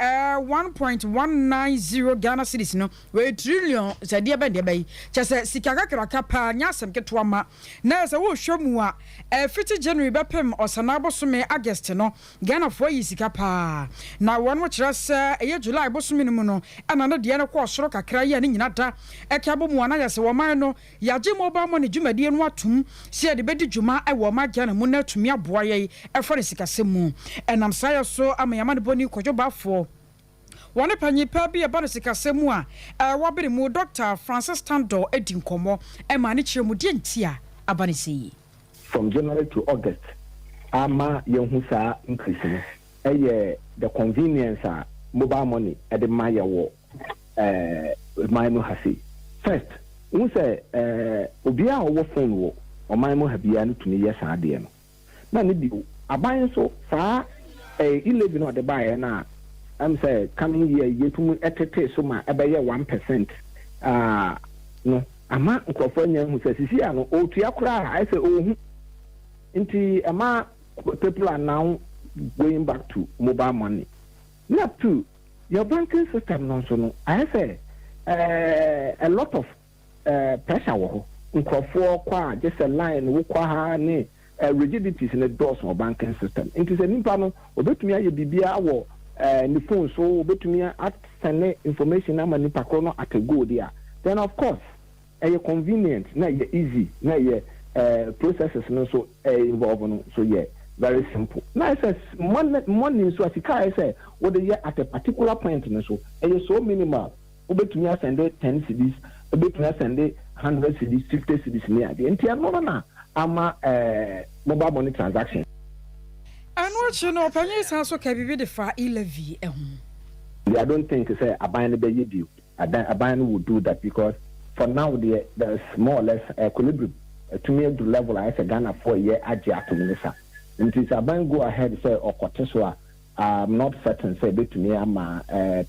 1.190 Ghana cedis no wɔyɛ trillion sɛ deɛ bɛn deɛ bɛyi kyɛ sɛ sika kakraka paa nyɛ asɛm ketewa ma. Na sɛ wohwɛ mu a, ɛfiti January bɛpem ɔsana bosome August no, Ghanafoɔ yi sika paa na wɔn kyerɛ sɛ ɛyɛ July bosome no mu no ɛna no deɛ no kɔɔ soro kakra yi a ne nyina da ɛka bɔ mu a na yɛ sɛ wɔman no yɛagye mobile money dwumadie no atom sɛ yɛde bɛdi dwuma ɛwɔ ɔma Ghana mu na atumi aboa yɛn ɛfa ne sikasɛm mu. Ɛnam saa yɛ so ama yɛama no bɔni Kwadwo Baafoɔ wɔne panyin pa bi ɛba no sikasɛm mu a ɛwɔ abere mu, Dr Francis Tandor, adi nkɔmmɔ ɛma ne kyerɛ mu deɛ nti a aba ne sɛ yi. From January to August ama yɛhu saa increase no ɛyɛ the convenience a mobile money ɛde ma yɛ wɔ man mu ha sei. First, n sɛ obiara a ɔwɔ phone wɔ ɔman mu ha biara no tumi yɛ saa adeɛ no. Na ne bio, aban nso saa e-levy no a ɔde baeɛ no a sɛ coming year yɛtum ɛtete so ma ɛbɛyɛ 1% no ama nkurɔfoɔ anya hu sɛ sisi a no ɔretua koraa ayɛ sɛ ɔɔhu, nti ɛma people are now going back to mobile money. Na two, your banking system no nso no ayɛ sɛ a lot of pressure wɔ hɔ. Nkurɔfoɔ kɔ a gye sɛ line wokɔ ha ne rigidities ne dɔɔso wɔ banking system, nti sɛ nipa no obetumi ayɛ biribiara wɔ Ne phone so obetumi asend information ama nipa koro no at a go there, then of course ɛyɛ convenient na ɛyɛ easy na ɛyɛ processes no nso ɛyɛ involve no so yɛ very simple. Na ɛsɛ money nso a sika ayɛ sɛ wɔde yɛ at a particular point no so ɛyɛ so minimal. Wobɛtumi asend 10 cedis, wobɛtumi asend 100 cedis, 50 cedis ne adeɛ. Nti ɛno no na ama mobile money transaction. Ɛno akyi no, ɔpanyin san so ka biribi de fa e-levy ho. I don't think sɛ aban no bɛyɛ bio. Aban no will do that because for now there there's more or less equilibrium. Ɛtumi adu level a ɛsɛ Ghanafoɔ yɛ agye atom ne sa. Nti sɛ aban go ahead sɛ ɔkɔte so a, I'm not certain sɛ ebetumi ama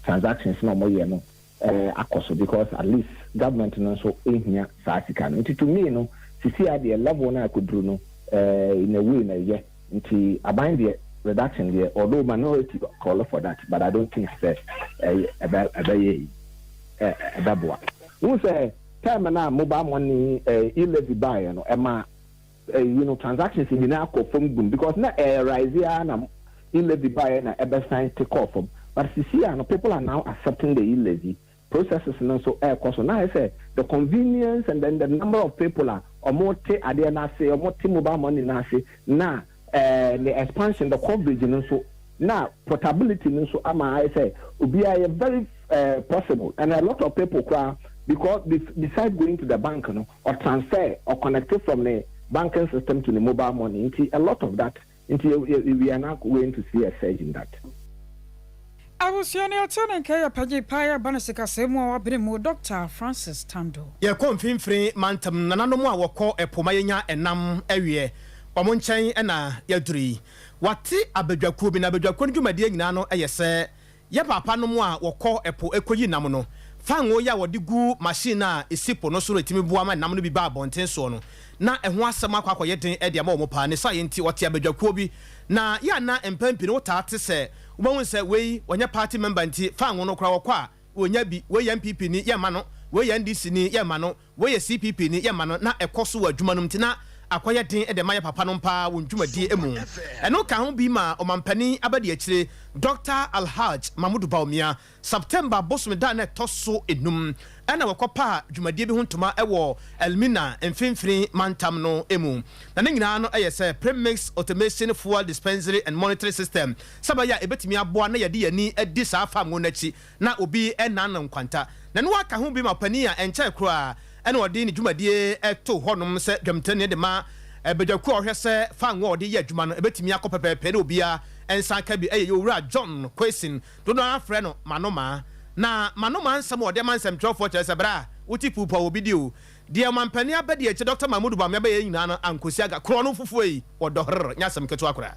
transactions na ɔmo yɛ no akɔ so, because at least government no nso ehia saa sika no. Nti to me no, sisi adeɛ level na akɔduru no, in a way na ɛyɛ. Nti aban deɛ, reduction deɛ, although minority call for that, but I don't think sɛ ɛyɛ ɛbɛ ɛbɛyɛ yi ɛbɛboa n sɛ time na mobile money e-levy baayɛ no, ɛma transactions nyinaa kɔ fam gum, because na ɛyɛ rise a na e-levy baayɛ na ɛbɛsan te kɔɔ fam. But sisi a no, people are now accepting the e-levy processes no nso ɛɛkɔ so na ayɛ sɛ the convenience and then the number of people a ɔmo te adeɛ n'ase, ɔmo te mobile money n'ase, na the expansion, the coverage no nso na portability no nso ama ayɛ sɛ obiara yɛ very possible. And a lot of people koraa, because besides going to the bank no, or transfer or connect it from the banking system to the mobile money. Nti a lot of that, nti we are now going to see a surge in that. Abusua no yɛte ne nka yɛ pagye paa yɛ ba no sikasɛm mu a wabene mu, Dr Francis Tando. Yɛkɔ Mfimfini Mantam. Nananom a wɔkɔ ɛpo ma yɛnya ɛnam awie wɔn nkyɛn ɛna yɛduru yi. Wate abadwakuo bi na abadwakuo no dwumadie nyinaa no ɛyɛ sɛ yɛ papa nom a wɔkɔ ɛpo ɛkɔyi nam no, fango yi a wɔde gu machine a ɛsi po no so no, ɛtumi boa ma nam no bi ba abɔnten soɔ no, na ɛho asɛm akɔ akɔyɛ den ɛde ama wɔn paa. Ne sa yɛ nti wɔte abadwakuo bi na yɛ ana mpɛn pii no wotaa te sɛ wobɛhu sɛ wei wɔnyɛ party member, nti fango no koraa wɔkɔ a wɔnya bi. Wei yɛ NPP ni, yɛma no. Wei yɛ NDC ni, yɛma no. Wei yɛ CPP ni, yɛma no. Na ɛkɔ so wɔ adwuma no mu, nti na akɔyɛ den de ma yɛ papa no paa wɔ dwumadie mu. Ɛno ka ho bi ma ɔmampanin abɛde akyire Dr Alhaj Mahmudu Bawumia, September bosome da na ɛtɔ so 5, ɛna wɔkɔpa dwumadie bi ho ntoma ɛwɔ Elmina, Mfimfini Mantam no mu. Na ne nyinaa no ɛyɛ sɛ premix automation fuel dispensary and monitoring system, sɛbɛyɛ a ɛbɛtumi aboa na yɛde yɛni adi saa fam no akyi na obi ɛnan no nkwanta. Na ne waka ho bi ma panin a ɛnkyɛn koraa ɛna ɔde ne dwumadie ɛto hɔnom sɛ dwamtani de ma badwakuo a ɔhwɛ sɛ fango a ɔde yɛ adwuma no ɛbɛtumi akɔ pɛpɛɛpɛ ne obiara nsa ka bi, ɛyɛ Owura John Kwesi, dodoɔ afrɛ no Manoma. Na Manoma nsɛm a ɔde ma nsɛmtwerɛfoɔ kyerɛ sɛ berɛ a wote puupɔ wɔ bi di o deɛ ɔmampanin abɛdi akyi Dr Mahmudu Bawumia bɛyɛ nyinaa no ankosi aga korɔ no fufuo yi wɔdɔ herr nyɛ asɛm ketewa koraa.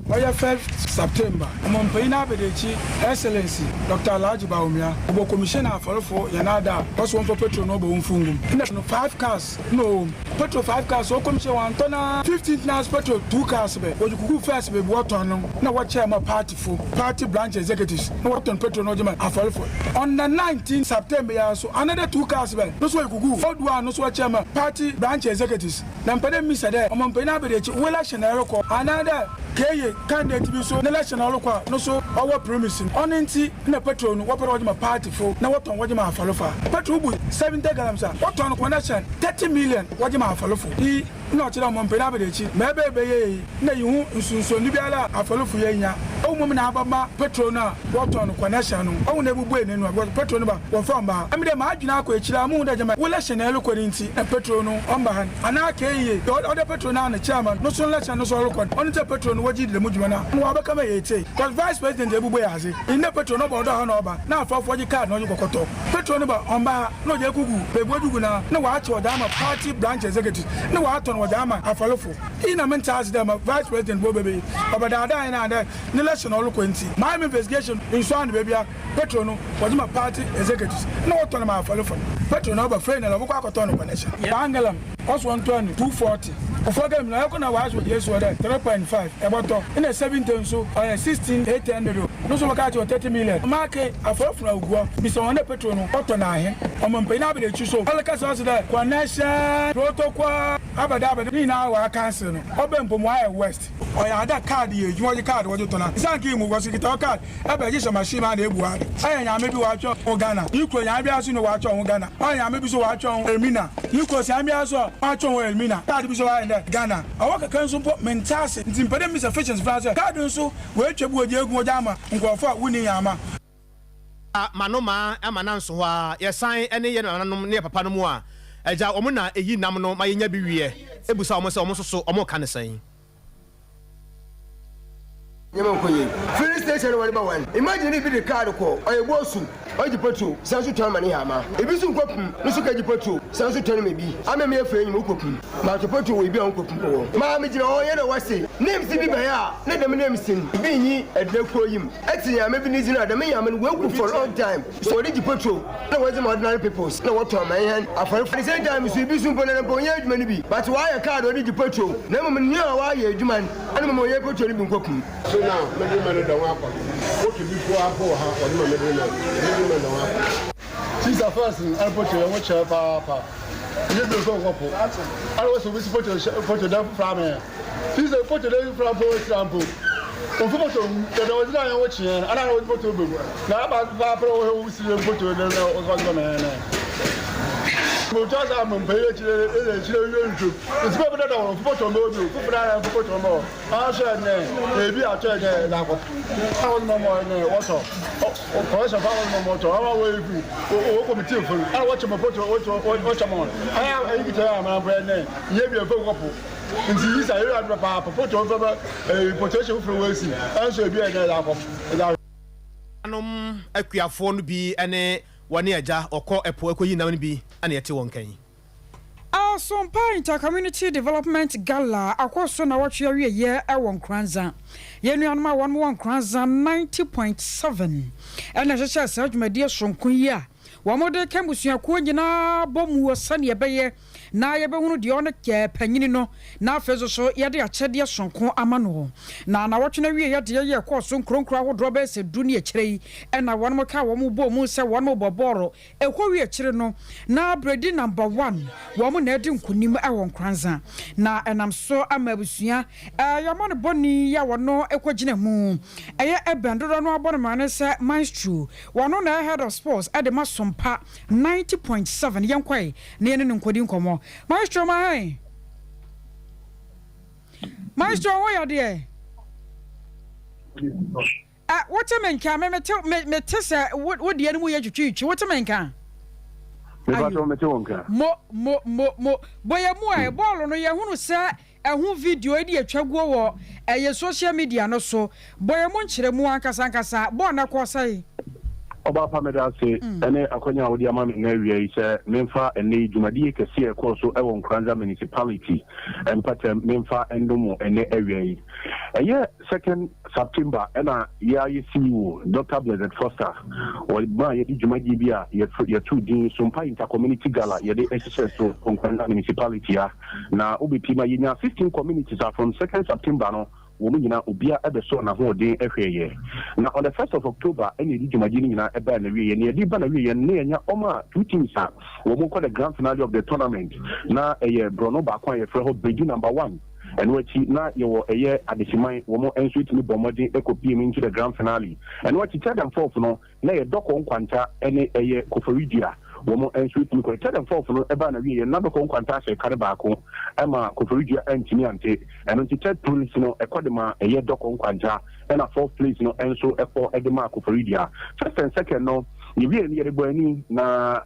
Ɔyɛ 5 September, ɔmampanyin abɛdekyi Excellency Dr Alhaji Bawumia ɔbɔ commission afɔrefo yɛn ada a ɔsɔ wɔn fɔ petrol na ɔbɔ wɔn fungum ɛna no five cars na ɔwɔ mu petrol five cars. Ɔ commission wɔn antɔ na 15th na petrol two cars bɛ wɔde kuku first baabi wɔtɔn no na wɔkyɛ ma party fo, party branch executives, na wɔtɔn petrol na ɔgye ma afɔrefo. On the 19 September yɛ so another two cars bɛ no so wɔde kuku old one no so wɔkyɛ ma party branch executives. Na mpɛdɛ mi sɛ dɛ ɔmampanyin abɛdekyi wo election na ɛrekɔ anaa keye candidate bi so ne election ɔrekɔ a no so ɔwɔ promise ɔno nti na petrol no wɔpɛ dɛ wɔgye ma party fo na wɔtɔn wɔgye ma afɔlefo. Petrol bu 70 gallons a wɔtɔn no connection 30 million wɔgye ma afɔlefo yi. Na ɔkyerɛ ɔmampanyin abɛdekyi ma ɛbɛ ɛbɛyɛ yi na yi ho nsonsonni biara a afɔlefo yɛ nya ɔwɔ mu na abama petrol no a wɔtɔn no connection no ɔwɔ na ebubu eni no a petrol no ba wɔfɔ mba. Ɛmi dɛ maa adwene akɔ akyire a mu dɛ gyama wo election na ɛrekɔ ne nti na petrol no ɔmba ha anaa keye ɔde petrol no ano chairman no so election no so ɔrekɔ no, ɔno sɛ petrol no wɔgye di dɛm dwuma no a na wɔabɛka ma yɛ tie, cause vice president ebubu yɛ ase ndɛ petrol no bɔ ɔdɔ ha na ɔba na afɔfoɔ gye card na ɔgye kɔkɔtɔ petrol no ba ɔmba ha na ɔgye ekugu beebi ojugu na wɔakyɛ ɔde ama party branch executive na wɔatɔ no wɔde ama afɔlefo iyi. Na mente ase dɛ ma vice president bɔ bebe ɔbɛdaadaa yɛn na dɛ ne election ɔrekɔ nti maa investigation nso ano baabi a petrol no wɔgye ma party executives na wɔtɔ no ma afɔlefo. Petrol no ɔba fɛn na ɔbɛkɔ akɔtɔ no connection 1 gallon ɔso wɔn tɔ no 240 ofo gallon na ɛkɔ na wɔahyɛ wɔde esi wɔ dɛ 3.5 ɛbɔtɔ ɛna 70 nso ɔyɛ 16 800 no so wɔka kyerɛ 30 million maake afɔlefo na oguɔ bisa wɔn dɛ petrol no ɔtɔ n'ahe. Ɔmɔ mpanyin abɛde akyi so ɔlɛkasa ɔsi dɛ connection protocol abɛda. abɛda ne nyinaa wɔ council no ɔbɛ mpo mu ayɛ west ɔyɛ ada card yɛ edwuma ɔgye card wɔgye tɔn a nsan kii mu wɔsi kita card ɛbɛ gye hyɛ machine ma na ebu ade ɔyɛ nyame bi wɔatwa ho Ghana yi kuro nyame bi aso na wɔatwa ho Ghana ɔyɛ nyame bi so wɔatwa ho Elmina yi kuro nyame bi aso wɔatwa ho Elmina card bi so wɔayɛ dɛ Ghana ɔwɔ kɛkɛ nso mpo mente ase nti mpɛ dɛ misa fishes fa sɛ card nso wɔatwa bi wɔgye egu wɔgye ama nkurɔfoɔ a wonni nyama. Ma no maa ama nanso hɔ a yɛsan ne yɛn nananom ne yɛ papa no mu a agya wɔn na ɛyi nam no ma yɛnya bi wiɛ ebusa wɔn sɛ wɔn nso so wɔn ka ne sɛn. Nyɛma nkɔ yie. Filling station no wɔde ba wɔn. Imagine ne bi de card kɔ ɔyɛ bɔsu ɔgye petrol san so tɔn ama ne hama. Ebi nso nkɔ pum no so kɛgye petrol san so tɔn ma bi. Ama mi efe enyim wokɔ pum. Maato petrol wɔ ebi a nkɔ pum wɔ. Maa mi gyina hɔ yɛ na wɔse names bi bɛyɛ a ne dɛm names no bi nyi ɛdina kuro yi mu. Ɛte nyame bi ne dzin a dɛm nyame no wɔagu for long time. So wɔde gye petrol na wɔdze ma ordinary peoples na wɔtɔn ma yɛn afɔre. At the same time so ebi so mpo na mpo ɔnyɛ adwuma no bi but wɔayɛ card ɔde gye petrol na mmom nea a wɔayɛ adwuma no ɛna mmom ɔnyɛ petrol no bi nkɔ pum. So now mede ma no da ho akɔ wotu bi fo abɔ wɔ ha wɔde ma mede ma mede ma da ho akɔ. Sisa first no ɛna pɔtɔ yɛn ho kyerɛ paapa ɛnyɛ bi nso nkɔpo ɛna wɔsɛ obi si pɔtɔ pɔtɔ dan foforɔ ama yɛn sisa pɔtɔ dan foforɔ mpo esira mpo ofi pɔtɔ dɛdɛ wɔdze na yɛn ho kyeɛ ɛna na wɔdze pɔtɔ bɛm na aba paapa na wɔhɛ wɔsi yɛn pɔtɔ dan na wɔdze ma yɛn nɛ. Mo tɔ sa mo mpɛ yɛ kyerɛ ɛna kyerɛ yɛ ntwam nti bɛbi dada wɔn pɔtɔ mbɛ obi o foforɔ ayɛ pɔtɔ mbɛ hɔ ahwɛ nɛ ebi atɔ nɛ ɛdakɔ a wɔdze ma mɔ nɛ wɔtɔ kɔlɛsɛ fa wɔdze ma mɔ tɔ awa wɔ efi wɔ kɔmiti fo a wɔkyɛ mɔ pɔtɔ wɔkyɛ wɔkyɛ mɔ ayɛ ayi kita yɛ amana pɛ nɛ yɛ bi efe kɔpo nti yi sa yɛ adu paapa pɔtɔ nfa bɛ ɛɛ pɔtɔ ehyɛ foforɔ wɔ esi ɛnso ebi yɛ nɛ ɛdakɔ ɛdakɔ. Anom akuafoɔ no bi ne wɔne agya ɔkɔ ɛpo ɛkɔyi nam no bi ɛna yɛte wɔn kan. Asompa Intercommunity Development Gala akɔ so na wɔtwe awieyɛ ɛwɔ Nkoranza. Yɛn nuanom a wɔn wɔ Nkoranza 90.7 ɛna ɛhyehyɛ saa dwumadie soronko yi a wɔn de ka mmusuakuo nyinaa bɔ mu wɔ sɛnea ɛbɛyɛ na yɛbɛhunu deɛ ɔno kɛ panyini no na afei nso so yɛde akyɛdeɛ sonko ama no. Na nawɔtwe no awie yɛdeɛ yɛ kɔɔ so nkuronkuro ahodoɔ bɛyɛ sɛ 10 ne akyire yi ɛna wɔn ka wɔn bɔ mu sɛ wɔn bɔ bɔɔlo ɛkɔ wie akyire no na Bredi Number One wɔn na ɛdi nkonim ɛwɔ Nkoranza na ɛnam so ama abusua yɛmɔ no bɔne yi a wɔno ɛkɔgyina mu ɛyɛ ɛbɛn dodoɔ no abɔ no mmarane sɛ Maestro. Wɔno na ɛyɛ head of sports ɛde ma Sompa 90.7. Yɛnkɔe na yɛne no nkɔdi nkɔmmɔ. Maestro, ma hɛn Maestro wo yɛ deɛ ɛ wote me nka me mete me mete sɛ wo wo deɛ no mu yɛ twitwitwi. Wote me nka? Mepatɔ mete wo nka. Mo mo mo mo bɔyɛ mu a bɔɔlo no yɛhunu sɛ ɛho video yi de atwa guo wɔ ɛyɛ social media no so. Bɔyɛ mu nkyerɛ mu ankasa ankasa bɔɔl no kɔɔ sɛe. Ɔba pa, meda ase ɛne akwanya a wode ama me nnɛ awia yi sɛ memfa ɛnnɛ yi dwumadie kɛseɛ a ɛkɔɔ so ɛwɔ Nkoranza Municipality mpɛtɛm memfa ndom ɛnnɛ awia yi. Ɛyɛ 2nd September ɛna yɛayɛ CEO Dr Blessed Foster wɔma yɛde dwumadie bi a yɛto din Sompa Intercommunity Gala yɛde ɛhyehyɛ so Nkoranza Municipality a na wobɛpii ma yɛnya 16 communities a from 2nd September no wɔn nyinaa obia ɛbɛsɔ n'ahoɔden ɛhwɛɛyɛ. Na on the 1st of October ɛna yɛde dwumadie no nyinaa ɛbaa n'awieɛ. Na yɛde ba n'awieɛ no na yɛnya ɔma a two teams a wɔn kɔ the grand finale of the tournament na ɛyɛ borɔno baako a yɛfrɛ hɔ Bredu Number One. Ɛno akyi na yɛwɔ ɛyɛ Adehyeman wɔn nso etumi bɔ mmɔden ɛkɔ pie mu into the grand finale. Ɛno akyi third and fourth no na yɛ Dɔkɔ Nkwanta ɛne ɛyɛ Koforidua wɔn nso etumi kɔ. Third and fourth no ɛbaa n'awieɛ na Dɔkɔ Nkwanta ahyɛ kare baako ɛma Koforidua ɛntumi ante. Ɛno nti third place no ɛkɔ de ma ɛyɛ Dɔkɔ Nkwanta ɛna fourth place no nso ɛkɔ ɛde ma Koforidua. First and second no yɛwie no yɛde bɔ ani na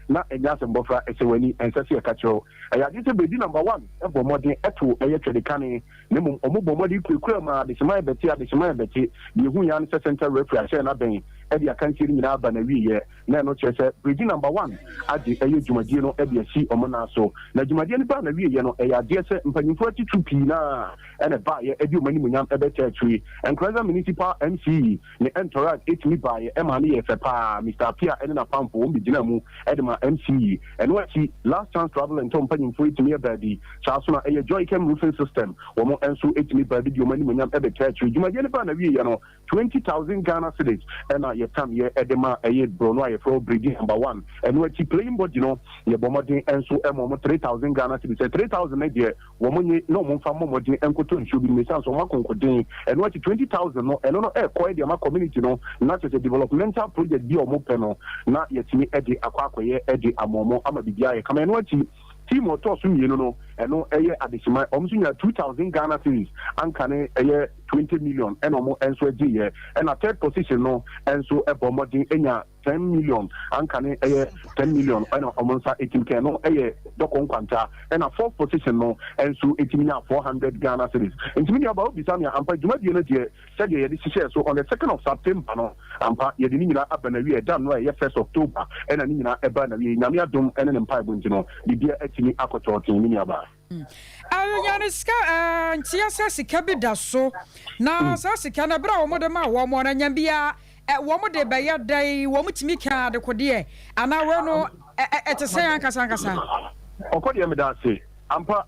na ɛnyɛ asɛm bɔfra ɛsɛ w'ani ɛnsɛ sɛ yɛka kyerɛw. Ɛyɛ adeɛ sɛ Bɛdi Number One ɛbɔ mmɔden ɛto ɛyɛ twɛdekane na mmom ɔmo bɔ mmɔden kurakura mu a Adehyeman ɛbɛte Adehyeman ɛbɛte. Deɛ ehu yɛn sɛ center referee ahyɛ n'abɛn ɛde akansie no nyinaa aba n'awieɛ na ɛno kyerɛ sɛ Bɛdi Number One agye ɛyɛ dwumadie no ɛde asi ɔmo nan so. Na dwumadie no baa n'awieɛ no ɛyɛ adeɛ sɛ mpanyinfoɔ atitiriw pii naa ɛna ɛbaayɛ ɛde ɔmo animuonyam ɛbɛtɛ akyire. Nkoranza Municipal MCE ne entourage ɛtumi baayɛ ɛma no yɛ fɛ paa. Mr Apia ɛne n'apamfo wɔn bɛgyina mu ɛde ma. MCE. Ɛno akyi, Last Chance Travel and Tour mpanyimfoɔ tumi baa bi. Saa nso na ɛyɛ Joychem Roofing System, wɔn nso tumi baa bi de wɔn animuonyam bɛtaa akyire. Dwumadie no baa n'awieeɛ no, 20,000 Ghana cedis na yɛtameeɛ de maa ɛyɛ borɔno a yɛfrɛ hɔ Bredi Number One. Ɛno akyi, Playing Body no, yɛbɔɔ mmɔden nso ma wɔn 3,000 Ghana cedis. Sɛ 3,000 no deɛ, wɔn nye na wɔn mfa mmɔ mmɔden nkɔtɔ nsuo bi nom ɛsiane sɛ wɔn akonkoden. Ɛno akyi 20,000 no, ɛno no ɛrekɔ de ama community no na kyerɛ sɛ developmental project bi a wɔn pɛ no na yɛatumi de akɔ akɔyɛ de ama wɔn ama biribiara ayɛ kama. Ɛno akyi team a ɔtɔɔ so mmienu no, ɛno ɛyɛ Adehyeman, wɔn nso nyaa 2,000 Ghana cedis anka ne ɛyɛ 20 million ɛna wɔn nso gyeeɛ. Ɛna third position no nso bɔ mmɔden nya 10 million anka ne ɛyɛ 10 million ɛna ɔmo nsa etim kɛn no ɛyɛ Dɔkɔ Nkwanta. Ɛna fourth position no nso etimi nya 400 Ghana cedis. Ntumi nua ba obisa mi a, ampa dwumadie no deɛ, sɛdeɛ yɛde hyehyɛ so on the 2nd of September no, ampa yɛde ne nyinaa aba na wie. Ɛda no a ɛyɛ 1st October ɛna ne nyinaa ɛba na wie. Nyame adom ɛne ne mpaebɔ nti no, biribia atumi akɔtɔɔten, ne nua ba. Ayonyane sika nteɛ sɛ sika bi da so na saa sika no, berɛ a wɔde ma wɔn no, anya biara wɔn de bɛyɛ dɛn? Wɔn tumi ka adekodeɛ anaa wei no ɛte sɛ ankasa ankasa? Ɔkɔ deɛ, meda ase. Ampa,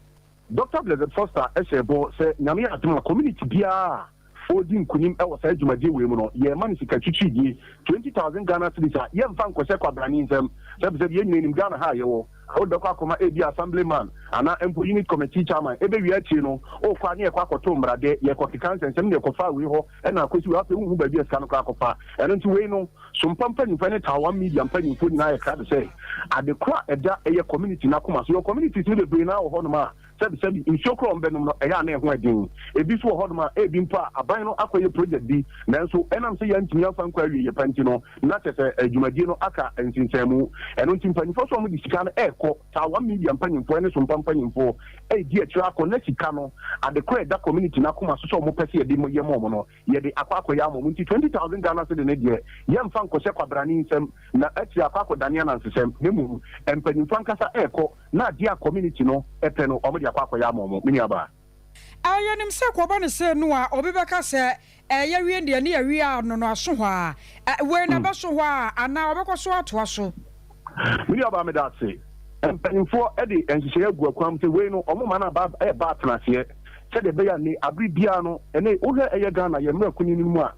Dr Blessed Foster ɛhyɛ bɔ sɛ Nyame adom a, community biara a ɔredi nkunim ɛwɔ saa dwumadie wei mu no, yɛma no sika twitwiridie 20,000 Ghana cedis a yɛmfa nkɔhyɛ kwabrane nsɛm. Sɛbisɛbi, yɛn nyina nim Ghana ha a yɛwɔ a, wode bɛkɔ akɔma ebi assemblyman anaa mpo unit committee chairman, ɛbɛwie akyire no wokɔ a ne yɛkɔ akɔto mmaradɛ, yɛkɔ keka nsɛnsɛm ne yɛkɔfa wei hɔ ɛna akɔsi wei. Afei wohu baabi a sika no koraa akɔfa. Ɛno nti wei no Sompa mpanyimfoɔ ne Tawan Media mpanyimfoɔ nyinaa yɛ krado sɛ ade koro a ɛda ɛyɛ community no akoma so. Yɛwɔ communities no bebree naa wɔ hɔnom a sɛbisɛbi nsuo koro a wɔbɛnom no ɛyɛ a na ɛho ɛden. Ebi nso wɔ hɔnom a ebi mpo a aban no akɔyɛ project bi, nanso ɛnam sɛ yɛntumi amfa nkɔ awie yɛ pa nti no, na kyɛ sɛ dwumadie no aka nsensanmu. Ɛno nti mpanyimfoɔ so a wɔde sika no ɛrekɔ, Tawan Media mpanyimfoɔ ne Sompa mpanyimfoɔ ɛredi akyire akɔ na sika no, ade koro a ɛda community no akoma so sɛ wɔn pɛ sɛ yɛde yɛ ma wɔn no, yɛde akɔ akɔyɛ ama wɔn. Nti 20,000 Ghana cedi ne deɛ, yɛmfa nkɔhyɛ kwabrane nsɛm na akyire akɔ akɔdane anansesɛm, na mmom mpanyimfoɔ ankasa ɛrekɔ na adeɛ a community no ɛpɛ no, wɔn de akɔ akɔyɛ ama wɔn, me nuabaa. Yɛnim sɛ kɔba ne sɛ no a obi bɛka sɛ yɛwie deɛ ne yɛwie a no aso hɔ a wei na bɛso hɔ a anaa ɔbɛkɔ so atoa so. Me nuabaa, meda ase. Mpanyimfoɔ de nhyehyɛeɛ agu akwan mu sɛ wei no, ɔmo ma no aba ɛba atenaseɛ sɛdeɛ ɛbɛyɛ a ne abere biara no, ɛne wohwɛ ɛyɛ Ghana yɛ mmerɛ kuni no mu a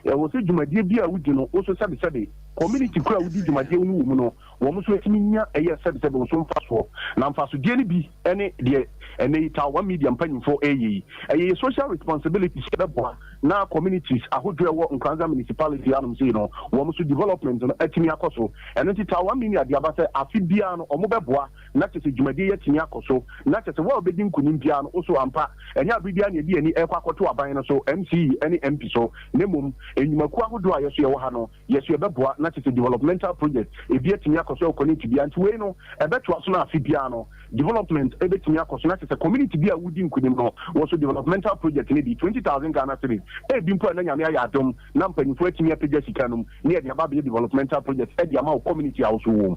ɛwɔ sɛ dwumadie bi a wodi no, wo so sɛbesɛbe community koro a wodi dwumadie no wɔ mu no, wɔn nso atumi nya ɛyɛ sɛbesɛbe wo so mfasoɔ. Na mfasodeɛ no bi ɛne deɛ ɛnɛ yi Tawan Media mpanyimfoɔ ɛyɛ yi. Ɛyɛ yɛ social responsibility sɛ ɛbɛboa na communities ahodoɔ ɛwɔ Nkoranza Municipality anom sei no, wɔn nso development no atumi akɔ so. Ɛno nti Tawan Media de aba sɛ afe biara no, wɔn bɛboa na kyɛ sɛ dwumadie yi atumi akɔ so, na kyɛ sɛ wo a wobɛdi nkonim biara no, wo so ampa ɛnyɛ abere biara na yɛde ani ɛkɔ akɔto aban no so, MCE ne MP so, na mmom nnwumakuo ahodoɔ a yɛso yɛwɔ ha no, yɛso yɛbɛboa na kyɛ sɛ developmental project ebi atumi akɔ so ɛwɔ community biara. Nti wei no ɛbɛtoa so na afe biara no development ɛbɛtumi akɔ so, na kyɛ sɛ community bi a wodi nkonim no wɔ so developmental project no bi 20,000 Ghana cedis, ebi mpo a na Nyame ayɛ adom na mpanyinfoɔ atumi apagya sika no mu ne yɛde aba abɛyɛ developmental project ɛde ama wo community a wo so wɔ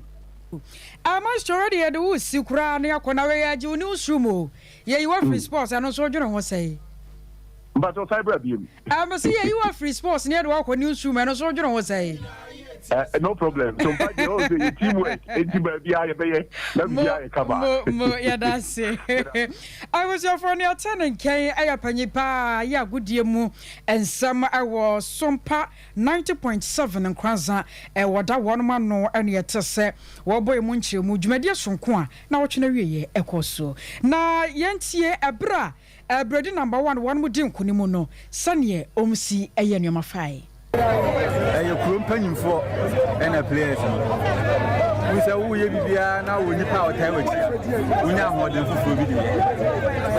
mu. Maestro, wei de yɛde wo si koraa ne akɔ na wei agye wo newsroom o. Yɛyi wo afiri sports, ɛno nso wodwene ho sɛe? Mpakyɛ, san bra biem. Mese yɛyi wo afiri sports ne yɛde wo akɔ newsroom, ɛno nso wodwene ho sɛe? No problem. So mpa deɛ ɔwɔ sɛ yɛ team work, enti baabi a yɛbɛyɛ na biribi ayɛ kama. Mo mo, yɛda ase. Abusuafoɔ ne ɔte ne nkyɛn ɛyɛ panyin paa yɛ agodie mu nsɛm ɛwɔ Sompa 90.7 Nkoranza. Wɔda wɔnom ano ɛne ɛte sɛ wɔbɔ emu nkyerɛmu dwumadie sonko a na wɔtwe no awieɛ ɛkɔ so na yɛntie ɛberɛ a Bredi Number One wɔn mu di nkonim no, sɛneɛ wɔn si ɛyɛ nneɛma fae. Ɛyɛ kuro mpanyimfoɔ ɛna players no wo sɛ woyɛ biribiara na wɔ nipa a ɔtae w'akyi a, wonya ahoɔden foforɔ bi de yɛ.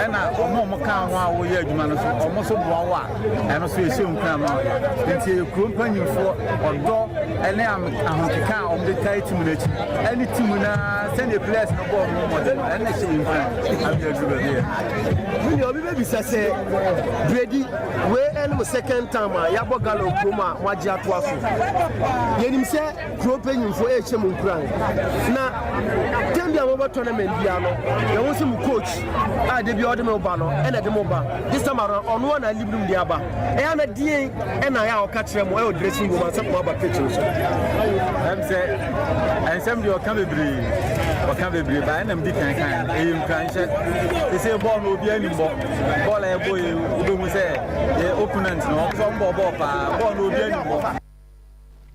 Ɛna ɔmo a ɔmo ka ho a woyɛ adwuma no so, ɔmo so boa wo a, ɛno so ɛhyɛ nkura ma woyɛ. Nti ɛyɛ kuro mpanyimfoɔ ɔdɔ ɛne ahokeka a ɔmo de tae team no akyi ɛne team no sɛdeɛ players no bɔɔ ɔmo mmɔden no, ɛna ɛhyɛ nkura abɛduru baabi yɛ. Wone obi bɛbisa sɛ Bredi wei. Wei ne mo second time a yɛabɔ gala wɔ kurom a moagye atoa so. Yɛnim sɛ kuro mpanyimfoɔ rehyɛ mo nkuran. Na time bi a mobɔ tournament biara no, yɛhu sɛ mo coach a da biara ɔde mo ba no ɛna ɛde mo ba. This time around, ɔno ara na alibiri mo de aba. Ɛyɛ a na deɛn ɛna ayɛ a ɔka kyerɛ mo ɛwɔ dressing room ansa na moaba pitch no so? Ɛm sɛ nsɛm deɛ ɔka bebree, ɔka bebree ba ɛna medi kan kan ɛyɛ nkuranhyɛ. Sese bɔɔl no obiara nim bɔ. Bɔɔl a yɛbɔ yi wobɛhu sɛ yɛ opponent no wɔn bɔ bɔɔl paa bɔɔl no obiara nim bɔ.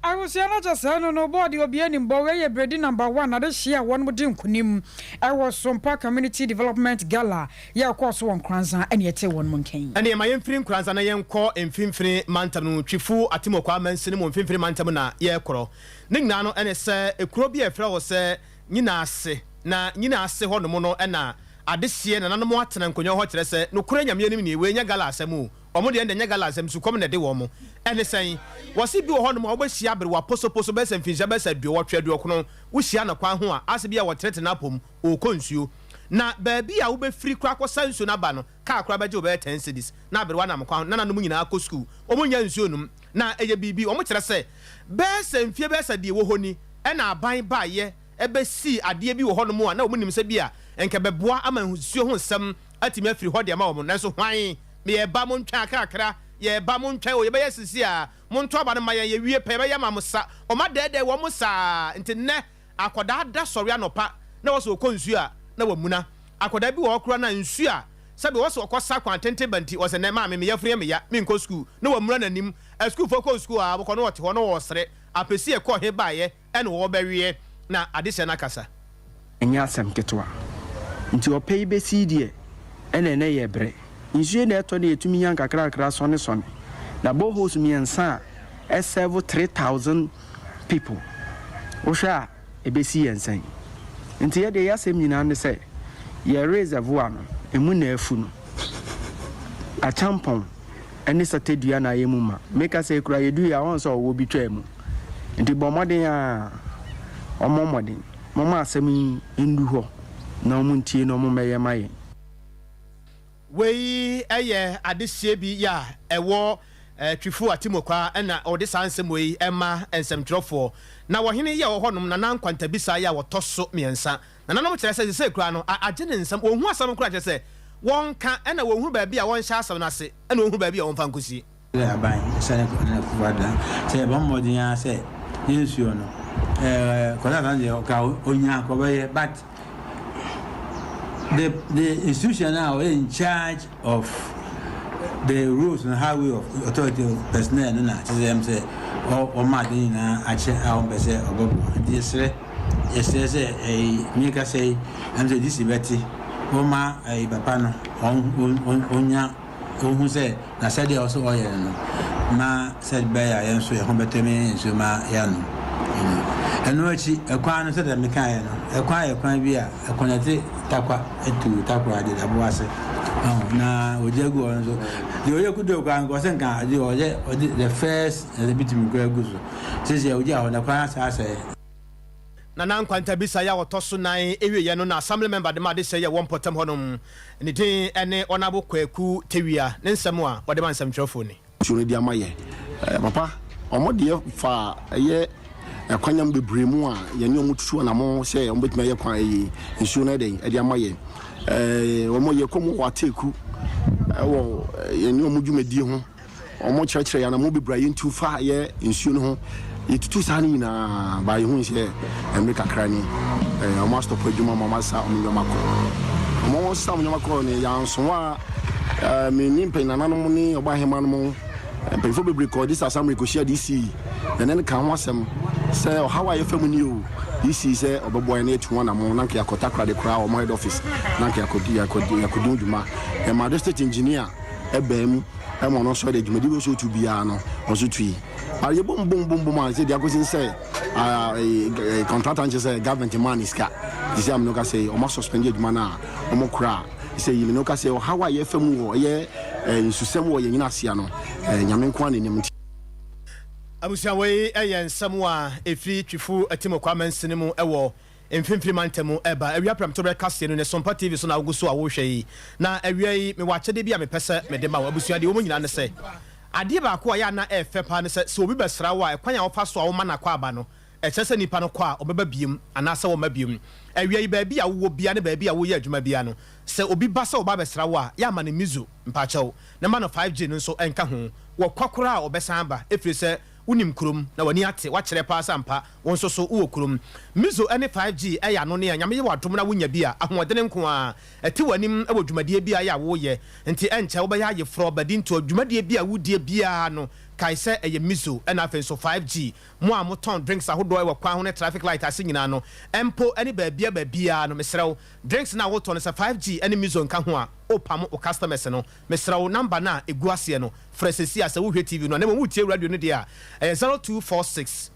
Abusua no kyɛ sɛɛ no no bɔɔl deɛ obiara nim bɔ, wei yɛ Bredi number one adehyeɛ a wɔnom di nkunim ɛwɔ Sompa Community Development Gala yɛ ɛkɔɔ so wɔ Nkoranza ɛne ɛtee wɔnom nka yi. Ɛnneɛ ma yɛmfiri Nkoranza na yɛnkɔ Mfimfini Mantam no mu, Twifu Atemokwaa mansini mu Mfimfini Mantam na yɛrekorɔ. Ne nyinaa no ɛne sɛ kuro bi a yɛfrɛ hɔ sɛ Nyinaase, na Nyinaase hɔnom no na Adehyeɛ nananom atena nkonnwa hɔ kyerɛ sɛ nokorɛ Nyame anim nie, wei nyɛ gala asɛm o, wɔn deɛ ɛnde ɛnyɛ gala asɛm, sukɔm na ɛde wɔn. Ɛne sɛn? Wɔse bi wɔ hɔnom a wobɛhyia aberewa posoposo bɛyɛ sɛ mfinhyia bɛyɛ sɛ aduɔwɔtwe, aduɔkono, wohyia no kwan ho a, ase bi a wɔtenetene n'apom, ɔrekɔ nsuo. Na baabi a wobɛfiri koraa akɔsa nsuo no aba no, kaa koraa bɛgye wo bɛyɛ ten cedis. Na aberewa nam kwan ho, nananom nyinaa kɔ sukuu, wɔn nnya nsuo nnom. Na ɛyɛ biribi, wɔkyerɛ sɛ bɛyɛ sɛ mfie bɛyɛ sɛ deɛ ɛwɔ hɔ ni, ɛna aban baeɛ, bɛsii adeɛ bi wɔ hɔnom a na wɔnim sɛ bi a nka ɛbɛboa ama nsuo ho nsɛm atumi afiri hɔ de ama wɔn. Nanso hwan? Yɛreba, montwɛn akrakra, yɛreba, montwɛn o, yɛbɛyɛ seesei ara, monto aba no mma yɛn, yɛwie pɛ, yɛbɛyɛ ama mo sa. Wɔadɛɛdɛɛ wɔn saa ara. Nti nnɛ, akwadaa da sɔre anɔpa na wɔ sɛ ɔkɔ nsuo a, na wamuna. Akwadaa bi wɔ hɔ koraa no a, nsuo a sɛbe wɔ sɛ ɔkɔ sa kwan tenten ba nti, ɔsɛ nnɛ maame, me yafunu yɛ me ya, menkɔ sukuu, na wamuna n'anim. Asukuufoɔ kɔɔ sukuu a, wɔkɔ na wɔte hɔ na wɔresere. Apɛsi ɛkɔɔ he baeɛ? Ɛna wɔbɛweɛ na adehyɛ no akasa. Ɛnyɛ asɛm ketewa. Nti ɔpɛ yi bɛsi yi deɛ, ɛna ɛnɛ yɛ brɛ. Nsuo yi na ɛtɔ na yɛtumi nya nkakrakra sɔnesɔne. Na boreholes mmiɛnsa a ɛsɛvo 3000 people, wohwɛ a ɛbɛsi yɛn sɛn? Nti yɛdeɛ yɛasɛm nyinaa ne sɛ, yɛ reservoir no, ɛmu na afu no. Akyampɔn. ne sɛtɛ dua na ayɛ mu ma. Me kasa yi koraa yɛduui a ɔn sɛ ɔwɔ bi twaa mu. Nti bɔ mmɔden aa ɔmmɔ mmɔden. Momma asɛm yi ndu hɔ na ɔmo ntie na ɔmo mmɛyɛ ma yɛn. Wei yɛ adehyeɛ bi yɛ a ɛwɔ Twifo Atimokwa na ɔde saa nsɛm wei ma nsɛmtwerɛfoɔ. Na ɔhene yi a ɔwɔ hɔnom, Nana Nkwantabisa yi a ɔtɔ so mmiɛnsa, Nananom kyerɛ sɛ sesei koraa no, agye ne nsam. Wɔnhu asɛm koraa kyerɛ sɛ wɔnka, ɛna wɔnhunu baabi a wɔnhyɛ asɛm no ase, ɛna wɔnhunu baabi a wɔmfa nkɔsie. Sɛ aban sɛ ne Akufo Addo sɛ yɛbɔ mmɔden ara sɛ yɛn nsuo no ɛɛ kɔsa san deɛ ɔka onya kɔbɛyɛ but the the institution a ɔyɛ in charge of the roads and highway of authority personnel no na kyerɛ sɛ ɛm sɛ ɔma ade nyinaa akyɛ a ɔmpɛ sɛ ɔbɛboa nti yɛsrɛ yɛsrɛ sɛ ɛyi meka sɛ yi ɛm sɛ DC bɛte wɔma ɛyi papa no ɔnya ɔhu sɛ na sɛdeɛ ɔsɛ ɔyɛ no no ma sɛ bɛyɛ a yɛn nso yɛn ho bɛtɔ me nsuo ma yɛanom ɛno akyi ɛkwan no sɛdeɛ mekaeɛ no ɛkwan yɛ kwan bi a ɛkɔnɛte Tarkwa to Takoradi Daboase ɔho na ogya gu hɔ nso deɛ ɔyɛ kudo koraa nka ɔsɛ nka deɛ ɔyɛ ɔde the first ɛde bi tumi koraa gu so sisi a ogya hɔ na kwan asa asɛe. Nana Nkwanta Bisa yi a ɔtɔ so nan wieɛ no na Assembly Member de ma adesɛe yi a ɛwɔ mpɔtam hɔnom. Ne din ne Honourable Kwaku Tewia. Ne nsɛm a ɔde ma nsɛmtwerɛfoɔ ni. Nsuo no de ama yɛ. Papa, wɔn deɛ fa ɛyɛ ɛkwanyam bebree mu a yɛne wɔn tutu anamɔ sɛ wɔn bɛtumi ayɛ kwan ɛyi nsuo no ɛdɛn ɛde ama yɛ. Wɔn yɛ kɔ mu wɔ ateeku ɛwɔ yɛne wɔn dwumadie ho. Wɔn kyerɛkyerɛ yɛn anamɔ bebree a yɛntu fa yɛ nsuo no ho. Yɛtutu saa no nyinaa baa yɛhu sɛ mmere kakra ni wɔn astɔpɔ adwuma ma wɔn asa wɔn nneɛma kɔ. Wɔn sa wɔn nneɛma kɔ no yɛansoa a me ne mpanyinananom ne ɔbaa nom mpanyinfoɔ bebree kɔɔ this assembly kɔhyia DC yɛne no ka ho asɛm sɛ ɔhaw a yɛfa mu ni o. DC sɛ ɔbɛboa yɛn na yɛatu ho anamɔ na nka yɛakɔ Takoradi koraa wɔn head office na nka yɛakɔdi yɛakɔdi yɛakɔdi ho dwuma. Yɛmaa district engineer ɛbaa mu ɛma ɔno nso ɛde dwumadi bi nso otu biara no ɔnso tui. But yɛ bom bom bom bom a sɛ deɛ akɔsi sɛ contractor nkyɛ sɛ government maa ne sika te sɛ amene ka sɛ ɔma suspend adwuma no a ɔmo kora sɛ yi mene ka sɛ ɔhaw a yɛfa mu wɔ ɛyɛ nsusɛm wɔ yɛn nyina aseɛ no Nyame nko ara na ɛnim nti. Abusua wei yɛ nsɛm a ɛfiri Twifo Atimokwa mansini mu wɔ Mfimfini mantam reba. Awia prɛmtoberɛ kaseɛ no ne Sompa TV so na wogu so a worehwɛ yi. Na awia yi mewɔ akyɛdeɛ bi a mepɛ sɛ mede ma wo. Abusua deɛ ɛwɔ mu nyinaa ne sɛ. Adeɛ baako a ɛyɛ a na ɛyɛ fɛ paa ne sɛ, sɛ obi bɛsra wo a, ɛkwan a wofa so a woma no akwaaba no, ɛkyerɛ sɛ nipa no kɔ a, ɔbɛba biom anaasɛ ɔmma biom. Awia yi, baabi a wowɔ biara ne baabi a woreyɛ adwuma biara no, sɛ obi ba sɛ ɔba abɛsra wo a, yɛ a ma no miso, mpakyɛw, na ma no 5G no nso nka ho. Wɔkɔ koraa a, ɔbɛsan aba, ɛfiri sɛ wonim kurom, na w'ani ate, woakyerɛ paa sɛ ampa wo nso so wowɔ kurom. Miso ne 5G yɛ anonne a Nyame yɛ wo adom na wonya bi a, ahoɔdene nko ara. Ɛte w'anim wɔ dwumadie biara a woreyɛ, nti ɛnkyɛ wobɛyɛ ayeforɔ, badintoɔ, dwumadie bi a wodie biara no, kae sɛ ɛyɛ Miso ɛna afei nso 5G. Mo a motɔn drinks ahodoɔ wɔ kwan ho ne traffic light ase nyinaa no, mpo ne baabia baabiara no, mesrɛ wo, drinks no a wotɔ no sɛ 5G ne Miso nka ho a, wopamo wo customers no. Mesrɛ wo, number no a ɛgu aseɛ no, frɛ seesei a sɛ worehwɛ TV no a, na mmom woretie radio no deɛ a, ɛyɛ 0246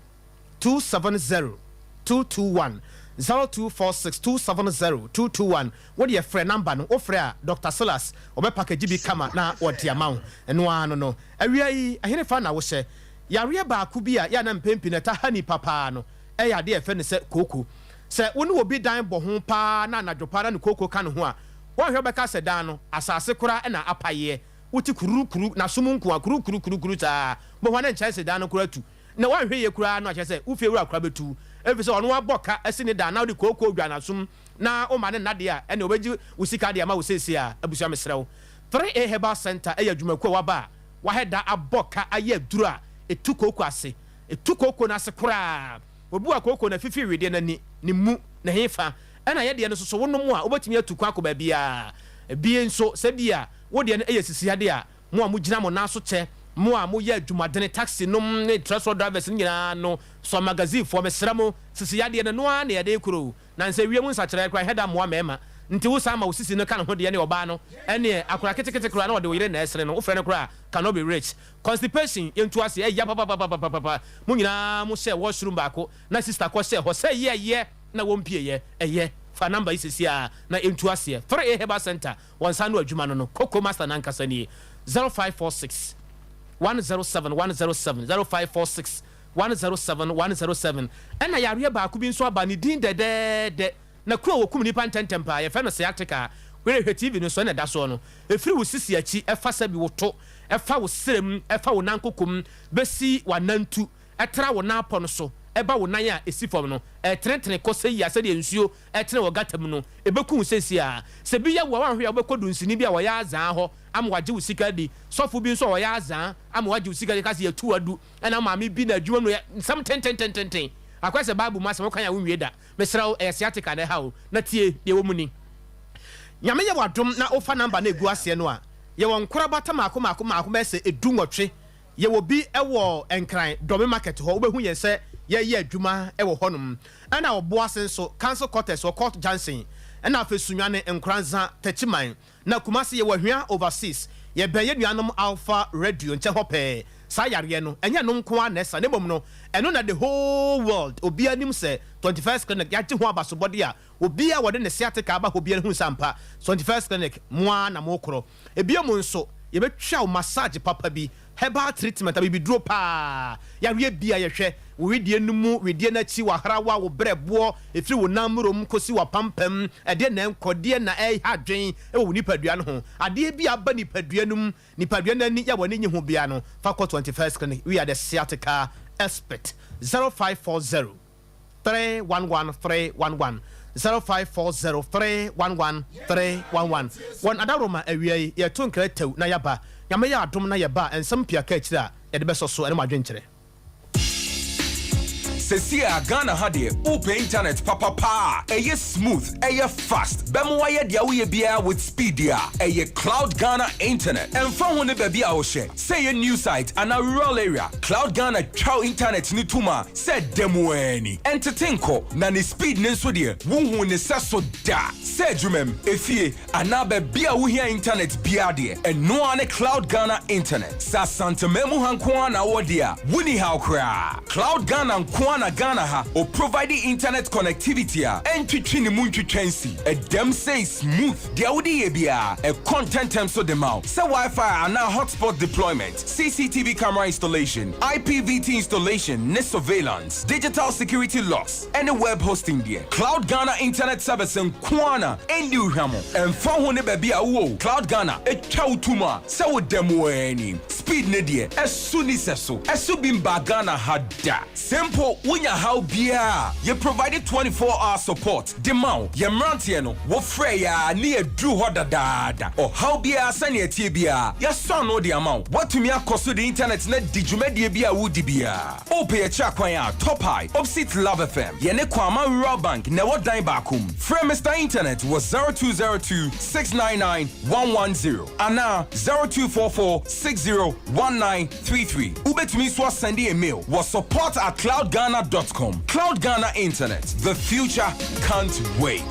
270 221, 0246 270 221. Wo deɛ frɛ number no, wofrɛ a Doctor Silas ɔbɛ package bi kama na ɔde ama wo. Ɛno ara no no. Awia yi, ɛhenefa na wohyɛ? Yareɛ baako bi a yɛ a na mpɛn pii no ɛta ha nnipa paa no yɛ adeɛ a yɛfrɛ no sɛ kooko. Sɛ wo ne obi dan bɔ ho paa na anadwo paa na ne kooko ka ne ho a, woanhwɛ wobɛka sɛ dan no, asase koraa na apaeɛ. Wote kurukuru, n'asom nko ara, kurukurukurukuru saa. Wobɛhu a na nkyɛnsedan no koraa atu. Na woanhwɛ yie koraa no a, kyerɛ sɛ wo fiewura koraa bɛtu wo. Ɛfiri sɛ ɔno abɔ ka asi ne dan na wode kooko dwa n'asom na woma no nna deɛ a, ɛnneɛ ɔbɛgye wo sika de ama wo seesei ara. Abusua mesrɛ wo, 3A Herbal Centre yɛ adwumakuo a wɔaba a wɔahɛ da abɔ ka ayɛ aduro a ɛtu kooko ase. Ɛtu kooko no ase koraa. Obi wɔ a kooko no afifi wedeɛ no ani, ne mu, ne hefa. Ɛna yɛ deɛ no nso so wonom a wobɛtumi atu kwan akɔ baabiara. Bi nso sɛ bi a wo deɛ no yɛ sisiadeɛ a, mo a mogyina mo nan so kyɛ, mo a moyɛ adwumadene, taxi nom ne trɛsrɔ drivers no nyinaa no, sɔ magazine foɔ, mesrɛ mo, sisiadeɛ no ɛno ara na yɛde rekoro o. Na nsɛ wiem nsakyeraɛ koraa ɛhɛ da mmoa mmarima nti wo san ma wo sisi no ka ne ho deɛ ne ɔbaa no ɛneɛ akora ketekete koraa na ɔde wo yere na ɛsere no wo frɛ no koraa cannot be rich constipation yɛntu ase ɛya papapapapapa mo nyinaa mo hyɛ washroom baako na sister kɔ hyɛ hɔ sɛ yɛ yɛ na wɔn pie yɛ ɛyɛ fa number yi sisi a na yɛntu aseɛ 3A herbal center wɔn nsa ano adwuma no no koko master nankasa nie 0546 107 107 0546 107 107 Ɛna yareɛ baako bi nso aba, ne din dɛdɛɛdɛ, na ku a wɔkum nnipa ntɛmntɛm paa, yɛfrɛ no sciatica. Worehwɛ TV no so ɛna ɛda soɔ no, ɛfiri wo sisi akyi, ɛfa sɛbi wo to, ɛfa wo serɛ mu, ɛfa wo nan koko mu, bɛsi w'anantu, ɛtra wo nan apɔ no so, ɛba wo nan a ɛsi fam no, ɛretenetene kɔ sɛyi a sɛdeɛ nsuo ɛtene wɔ gata mu no, ɛbɛku wo seesei ara. Sɛ bi yɛ wo a, woanhwɛ a wobɛkɔ dunsini bi a ɔyɛ azaa hɔ ama wagye wo sika adi, sɔfo bi nso a ɔyɛ azaa ama wagye wo sika adi, ka sɛ yɛatu wo adu. Ɛna maame bi na adwuma mu no yɛ nsɛm tententententen. Akɔyɛ sɛ Bible mu asɛm, wokan a wonwie da. Mesrɛ wo, ɛyɛ sciatica na ɛha wo, na tie deɛ ɛwɔ mu ni. Nyame yɛ wo adom na wofa number no a ɛgu aseɛ no a, yɛwɔ nkorabata mmaako mmaako mmaako bɛyɛ sɛ ɛdu nwɔtwe. Yɛwɔ bi wɔ Nkran, Dɔme Market hɔ, wobɛhu yɛn sɛ yɛreyɛ adwuma wɔ hɔnom. Ɛna Ɔboase nso, Council Quarters wɔ Court Junction. Ɛna afei Sunyani, Nkoranza, Techiman. Na Kumasi yɛwɔ Ahwia Overseas, yɛbɛn yɛn nuanom Alpha Radio nkyɛn hɔ pɛɛ. Saa yareɛ no, ɛnyɛ ɛno nko ara na ɛsa, na mmom no, ɛno na the whole world, obiara nim sɛ 21st Clinic, yɛagye ho abasobɔdeɛ a obiara a wɔde ne sciatica aba hɔ biara hunu sɛ ampa, 21st Clinic, mo ara na mokorɔ. Bio nso, yɛbɛtwa wo massage papa bi, Herbal treatment, abibiduro paa, yareɛ biara yɛhwɛ, wo wedeɛ no mu, wedeɛ no akyi, w'ahrawa, wo brɛboɔ, ɛfiri wo nan mmrom kɔsi w'apampam, ɛdeɛ na ɛnkɔ, deɛ na ɛreha adwene wɔ wo nipadua no ho, adeɛ bi a aba nipadua no mu, nipadua no ani yɛ a w'ani nnye ho biara no, fa kɔ 21st Clinic, we are the sciatica expert, 0540. 311 311 0540 311 311 Wɔn adaworoma awia yi yɛto nkra tɛw na yɛaba Nyame yɛ adom na yɛba a nsɛm pii aka akyire a yɛde bɛsɔ so ɛne mo adwenkyerɛ. Sesie a Ghana ha deɛ wopɛ internet papa paa a ɛyɛ smooth, ɛyɛ fast, bɛma wayɛ deɛ woyɛ biara with speed deɛ a, ɛyɛ Cloud Ghana Internet. Ɛmfa ho ne baabi a wohyɛ, sɛ ɛyɛ new site anaa rural area, Cloud Ghana twa wo internet no tom a Sɛ da mu ara ni, ɛntete nkɔ, na ne speed no nso deɛ, wonhuu ne sɛso da. Sɛ adwumam, efie, anaa baabi a wohia internet biara deɛ, ɛno ara ne Cloud Ghana Internet. Sɛ Asanteman mu ha nko ara na wowɔ deɛ a, wonni haw koraa. Cloud Ghana nko ara. nko ara na Ghana ha o provide internet connectivity a ɛntwitwi ne mu ntwitwa nsi. Ɛdɛm sei smooth. Deɛ wode yɛ biara, ɛkɔ ntɛntɛm so de ma wo. Sɛ Wi-Fi anaa hotspot deployment, CCTV camera installation, IPVT installation ne surveillance, digital security locks, ɛne web hosting deɛ, Cloud Ghana Internet Service nko ara na ɛnni wo hwammɔ. Ɛmfa ho ne baabi a wowɔ o, Cloud Ghana twa wo tom a sɛ woda mu ara ni. Speed no deɛ, ɛso nni sɛso. Ɛso bi mbaa Ghana ha da. Sɛ mpo wonya haw biara a, yɛ provide 24 hour support de ma wo. Yɛn mmeranteɛ no, wofrɛ yɛn a ne yɛaduru hɔ dadaada. Ɔhaw biara sɛnea ɛteɛ biara, yɛasɔ ano de ama wo. Woatumi akɔ so de internet no adi dwumadie bi a woredi biara. Wopɛ yɛn akyiri akwan a, Top High, opposite Love FM. Yɛne Kwama Rural Bank na ɛwɔ dan baako mu. Frɛ Mister Internet wɔ 0202 699 110 anaa 0244 60 1933. Wobɛtumi nso asɛnde yɛn mail wɔ support at cloudghana dot com. Cloud Ghana Internet, the future can't wait.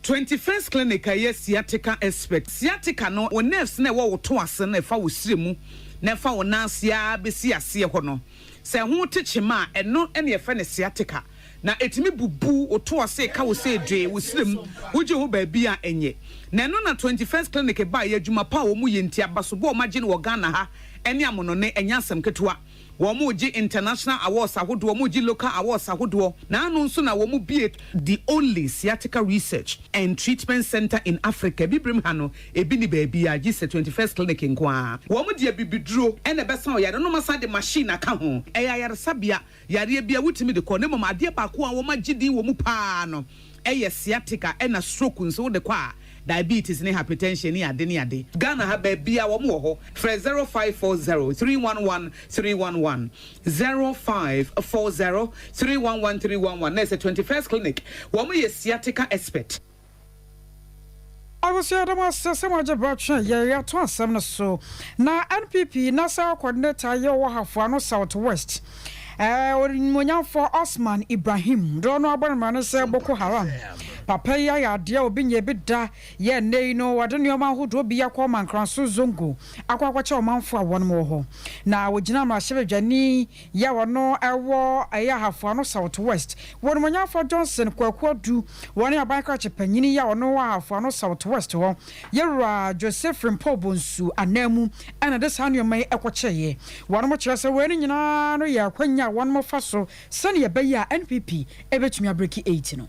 21st Clinic a ɛyɛ sciatica expert. Sciatica no, wo nerves no a ɛwɔ wo to ase no a ɛfa wo srɛ mu na ɛfa wo nan ase ara bɛsi aseɛ hɔ no, sɛ ɛho te kyema a, ɛno na yɛfrɛ no sciatica. Na ɛtumi bubu wo to ase, ɛka wo sɛ dwee, wo srɛ mu, wogye ho baabi a ɛnyɛ. Na ɛno na 21st Clinic baeɛ, adwuma pa a wɔyɛ nti, abasobɔ a wɔagye no wɔ Ghana ha ne amonɔne, ɛnyɛ asɛm ketewa. Wɔregye international awards ahodoɔ, wɔregye local awards ahodoɔ, na ano nso na wɔbue the only sciatica research and treatment centre in Africa, Abibirem ha no, ebi nni baabiara gye sɛ 21st Clinic nko ara. Wɔde abibiduro na ɛbɛsa ɔyare no na wɔasan de machine aka ho. Ɛyɛ ayaresabea, yareɛ biara wotumi de kɔ, na mmom adeɛ baako a wɔagye din wɔ mu pa ara no yɛ sciatica ɛna stroke nso wode kɔ a, diabetes ne hypertension ne ade ne ade. Ghana ha baabiara wɔn wɔ hɔ. Frɛ 0540 311 311, 0540 311 311 na ɛsɛ 21st Clinic wɔn yɛ sciatica expert. Abusua yɛda mo ase sɛ moagye berɛ atwe yɛn yɛato asɛm no so. Na NPP National Coordinator yɛ ɔwɔ Hafo ano South West Onimuonyamfoɔ Osman Ibrahim dodoɔ no ara bɔ no mmara ne sɛ Boko Haram papa yi ayɛ adeɛ a obi nyɛɛ bi da yɛ nnɛ yi no wɔde nnoɔma ahodoɔ bi akɔ Mankraso Zongo akɔ akɔkyɛ ɔmanfoɔ a wɔnom wɔ hɔ na wɔgyina mmarahyɛbadwani yɛ a ɔno wɔ ɛyɛ Ahafo Ano South West wɔ Onimuonyamfoɔ Johnson Kwaku Adu wɔne aban krakye panyini yɛ a ɔno wɔ Ahafo Ano South West hɔ Yɛwura Joseph Frimpong Bonsu ananmu na ɛde saa nnoɔma yi kɔkyɛeɛ. Wɔnom kyerɛ sɛ wei no nyinaa no yɛ akwanya a wɔnom fa so sɛdeɛ ɛbɛyɛ a NPP bɛtumi abreki eight no.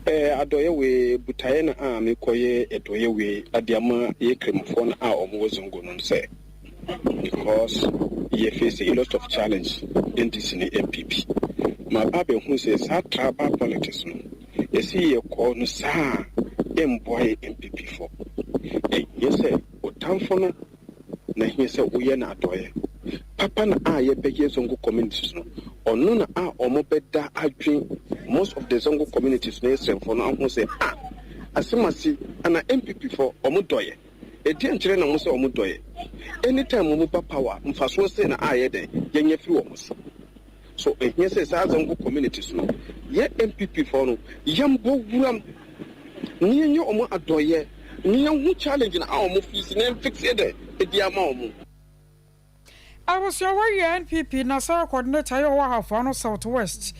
Ɛɛ adɔeɛ wei, botaeɛ no a mekɔyɛ adɔeɛ wei de ama yɛ Kramofoɔ no a wɔn wɔ Zongo no sɛ, because yɛ face a lot of challenge NDC ne NPP. Maba abɛhu sɛ saa tribal politics no, yɛse yɛkɔ no saa a, ɛmboa yɛ NPP foɔ. Ɛnyɛ sɛ otamfo no na ɛhia sɛ woyɛ no adɔeɛ. Papa na a yɛbɛyɛ Zongo communities no, ɔno na a ɔmo bɛda adwen most of the Zongo communities no yɛ Sremfoɔ no ahu sɛ ah Asemase ana NPP foɔ ɔmo dɔ yɛ. Ɛdeɛn nkyerɛ na ɔmo sɛ ɔmo dɔ yɛ? Anytime ɔmo ba power mfasoɔ sɛn na a yɛ dɛn yɛnya firi ɔmo so? So ɛhia sɛ saa Zongo communities no yɛ NPP foɔ no yɛmbɔ wuram na yɛnyɛ ɔmo adɔeɛ na yɛnhu challenge no a ɔmo face na yɛn fix yɛ dɛn ɛdi ama ɔmo. Abusua wei yɛ NPP Nasara coordinator yɛ ɔwɔ Ahafo Ano South West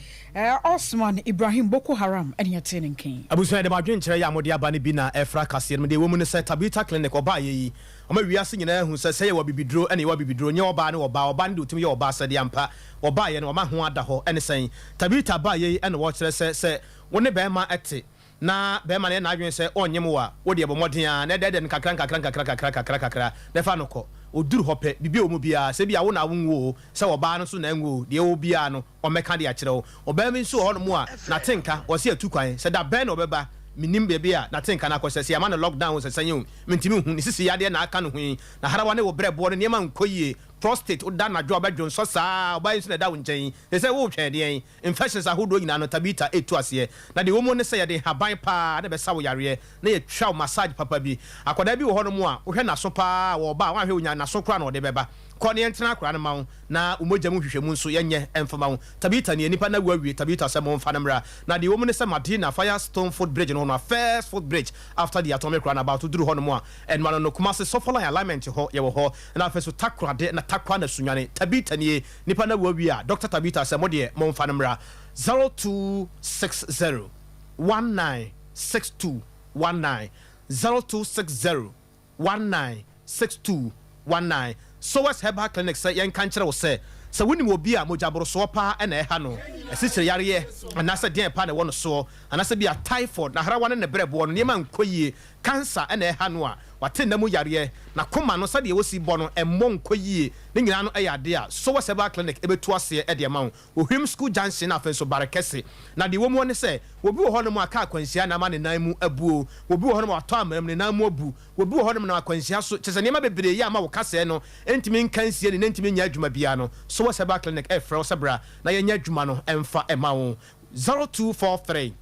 Osman Ibrahim Boko Haram ɛne yɛtee ne nken. Abusua yɛde mo adwenkyerɛ yɛ a mode aba no bi na ɛfra kaseɛ no mu. Deɛ ɛwɔ mu ne sɛ Tabitha Clinic ɔbaeɛ yi Ɔma wiase nyinaa ahu sɛ sɛ yɛwɔ abibiduro ɛna yɛwɔ abibiduro nyɛ ɔbaa ne ɔbaa, ɔbaa no deɛ ɔtumi yɛ ɔbaa sɛdeɛ ampa ɔbaeɛ no wama ho ada hɔ ɛne sɛn? Tabitha baeɛ yi ɛna wɔkyerɛ sɛ sɛ wo ne barima te na barima no yɛ n'adwene sɛ ɔnyem wo a wo deɛ bɔ mmɔden ara na ɛdɛɛdɛɛ no kakra nkakra nkakra kakra kakra kakra na fa no kɔ. Ɔduru hɔ pɛ biribi a ɛwɔ mu biara sɛ ebia wo na wonwo oo sɛ ɔbaa no nso na ɛnwo oo deɛ ɛwɔ biara no ɔmmɛka de akyerɛ wo. Ɔbaa bi nso wɔ hɔnom a, n'atenka, ɔse atu kwan. Sɛ da bɛn na ɔbɛba, mennim baabi a n'atenka no akɔhyɛ. Sɛ yɛama no lockdown o, sɛ sɛn o, mentumi nhu. Ne sisi yadeɛ na aka ne ho yi. N'aharawa ne wo berɛboɔ no, nneɛma nkɔ yie. Prostate, woda anadwo a wobɛdwonsɔ saa ara. Ɔbaa yi nso na ɛda wo nkyɛn yi. Seesei woretwɛn deɛn? Infections ahodoɔ nyinaa no, Tabitha retu aseɛ. Na deɛ ɛwɔ mu ne sɛ yɛde nhaban pa ara na ɛbɛsa wo yareɛ, na yɛatwa wo massage papa bi. Akwadaa bi wɔ hɔnom a, wohwɛ n'aso pa ara a, ɔba a, woanhwɛ a ɔnya n'aso koraa na ɔde bɛba. Kɔ na yɛntena akora no mma wo, na wo mogya mu nhwehwɛmu nso yɛnyɛ mfa mma wo. Tabitha nie, nipa no awu awie, Tabitha sɛ momfa no mmra. Na deɛ ɛwɔ mu ne sɛ Madina Fire Stone Foot Bridge no ho no, first foot bridge after the Atomic Runabout, woduru hɔnom a, ɛnoa no no, Kumasi Sɔfɔ Line alignment hɔ, yɛwɔ hɔ. Na afei nso Takoradi, na. Tarkwa na Sunyani. Tabitha nie, nipa no awu awie a, Doctor Tabitha sɛ mo deɛ momfa no mmra. 0260 1962 19 0260 196219 Sowers Herbal Clinic sɛ yɛnka nkyerɛ wo sɛ, sɛ wonim obi a mogyaborosoɔ paa na ɛha no, asikyire yareɛ anaasɛ deɛn paa na ɛwɔ no soɔ, anaasɛ bi a typhoid, n'ahrawa ne ne berɛboɔ no nneɛma nkɔ yie, cancer na ɛha no a, wate nna mu yareɛ, n'akoma no sɛdeɛ wɔsi bɔ no mmɔ nkɔ yie, ne nyinaa no yɛ adeɛ a Sowers Herbal Clinic bɛtu aseɛ de ama wo. Ohwim School Junction na afei nso Bare Kɛse. Na deɛ ɛwɔ mu ne sɛ, obi wɔ hɔnom a kaa akwanhyia na ama ne nan mu abuo, obi wɔ hɔnom a watɔ amena mu ne nan mu abu, obi wɔ hɔnom nam akwanhyia so, kyerɛ sɛ nneɛma bebree yɛ ama wo kasɛɛ no ntumi nka nsie ne nan ntumi nyɛ adwuma biara no, Sowers Herbal Clinic refrɛ wo sɛ bra na yɛnyɛ adwuma no mfa mma wo. 0243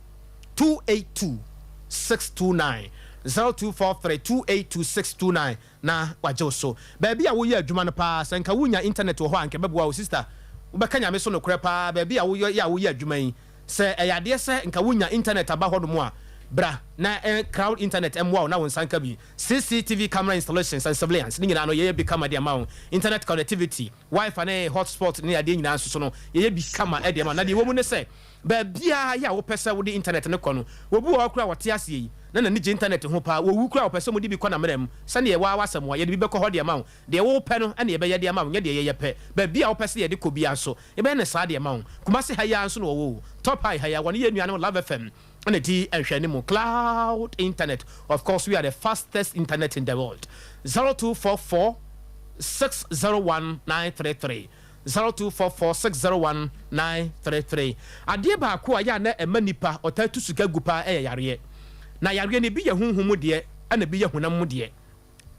282 629, 0243 282 629. na wagye wo so. Baabi a woyɛ adwuma no paa, sɛ nka wonya internet wɔ hɔ a, anka ɛbɛboa wo. Sister, wobɛka Nyame so nokorɛ paa, baabi a woyɛ a woyɛ adwuma yi, sɛ ɛyɛ adeɛ sɛ nka wonya internet aba hɔ nom a, bra na crowd internet mmoa wo na wo nsa nka bi. CCTV camera installations and surveillance, ne nyinaa no yɛyɛ bi kama de ama wo. Internet connectivity, Wi-Fi ne hotspot ne adeɛ nyinaa nso so no, yɛyɛ bi kama de ama wo. Na deɛ ɛwɔ mu ne sɛ, Baabiara yɛ a wopɛ sɛ wode intanɛt no kɔ no, obi wɔ hɔ koraa a ɔte aseɛ yi, na n'ani gye intanɛt ho paa. Owu koraa a, ɔpɛ sɛ wɔde bi kɔ n'amena mu. Sɛdeɛ ɛwɔ ara w'asɛm a, yɛde bi bɛkɔ hɔ de ama wo. Deɛ wopɛ no na yɛbɛyɛ de ama wo, nyɛ deɛ yɛyɛ pɛ. Baabi a wopɛ sɛ yɛde kɔ biara nso, yɛbɛyɛ no saa de ama wo. Kumasi ha yi ara nso na wɔwɔ o. Top High ha yi ara, wɔne yɛn nuanom Love FM na ɛdi nhwɛanimu. Cloud internet, of course we are the fastest internet in the world. 0244 601 933. 0244 601 933. Adeɛ baako a ɛyɛ a na ɛma nnipa ɔtaa tu sika gu paa yɛ yareɛ. Na yareɛ no ebi yɛ honhom mu deɛ ɛna ebi yɛ honam mu deɛ.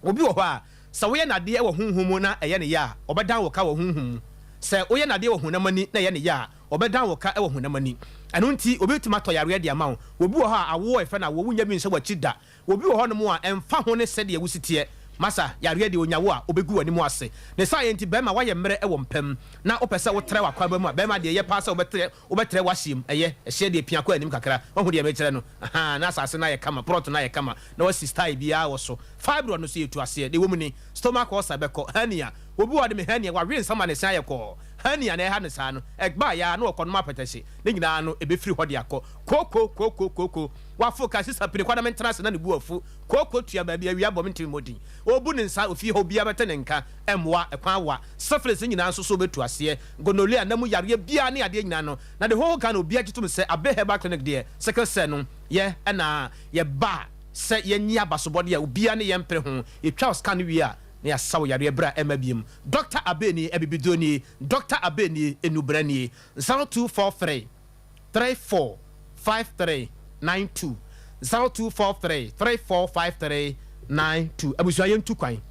Obi wɔ hɔ a sɛ woyɛ no adeɛ wɔ honhom mu na ɛyɛ no ya a, ɔbɛdan wo ka wɔ honhom mu. Sɛ woyɛ no adeɛ wɔ honam ani na ɛyɛ no ya a, ɔbɛdan wo ka wɔ honam ani. Ɛno nti obi bɛtumi atɔ yareɛ de ama wo. Obi wɔ hɔ a awoɔ a yɛfrɛ no awoɔ wonnya bi nhyɛ w'akyi da. Obi wɔ hɔnom a, ɛmfa ho ne sɛdeɛ wosi teɛ, masa, yareɛ deɛ ɔnya wo a, ɔbɛgu w'anim ase. Ne saayɛ nti, bɛrima, woayɛ mmerɛ wɔ mpa mu, na wopɛ sɛ wotrɛ w'akwaaba mu a, bɛrima deɛ, ɛyɛ paa sɛ wobɛtrɛ, wobɛtrɛ w'ahyeɛ mu. Ɛyɛ, ɛhyeɛ deɛ, pia kɔ anim kakra. Woahu deɛ merekyerɛ no? Ahaa, na asase no ayɛ kama, prɔt no ayɛ kama, na woasi style biara wɔ so. Fibroid no nso, yɛtu aseɛ. Deɛ ɛwɔ mu ni, stomach ulcer bɛkɔ, hernia, obi wɔ hɔ a, ɔde me hernia, wawe nsa ma ne se ayɛ kɔɔ. Hernia na ɛha no saa no, ɛba a, na ɔkɔnom apɛtɛhye, ne nyinaa no, ɛbɛfiri hɔ de akɔ. Kooko, kooko, kooko. Wafo ka sisa pini kwa na mentena ase na ne bu afu. Kooko tua baabi awia bɔ mentumi mmɔ din. Obu ne nsa ofie hɔ obiara bɛte ne nka. Ɛmmoa, ɛkwan wa. Syphilis ne nyinaa nso so obetu aseɛ. Gonorrhea, nna mu yareɛ biara ne adeɛ nyinaa no. Na the whole Ghana obiara gye tom sɛ Abe Herbal Clinic deɛ sickle cell no yɛ ɛna yɛba sɛ yɛnye abasobɔdeɛ a obiara ne yɛn mpere ho. Yɛtwa wo scan no wie a na yɛasa wo yareɛ berɛ a ɛmma biom. Doctor Abe nie, abibiduro nie. Doctor Abe nie, nnubra nie. 0243. 34 53 92 0243 34 53 92 Abusua yɛntu kwan.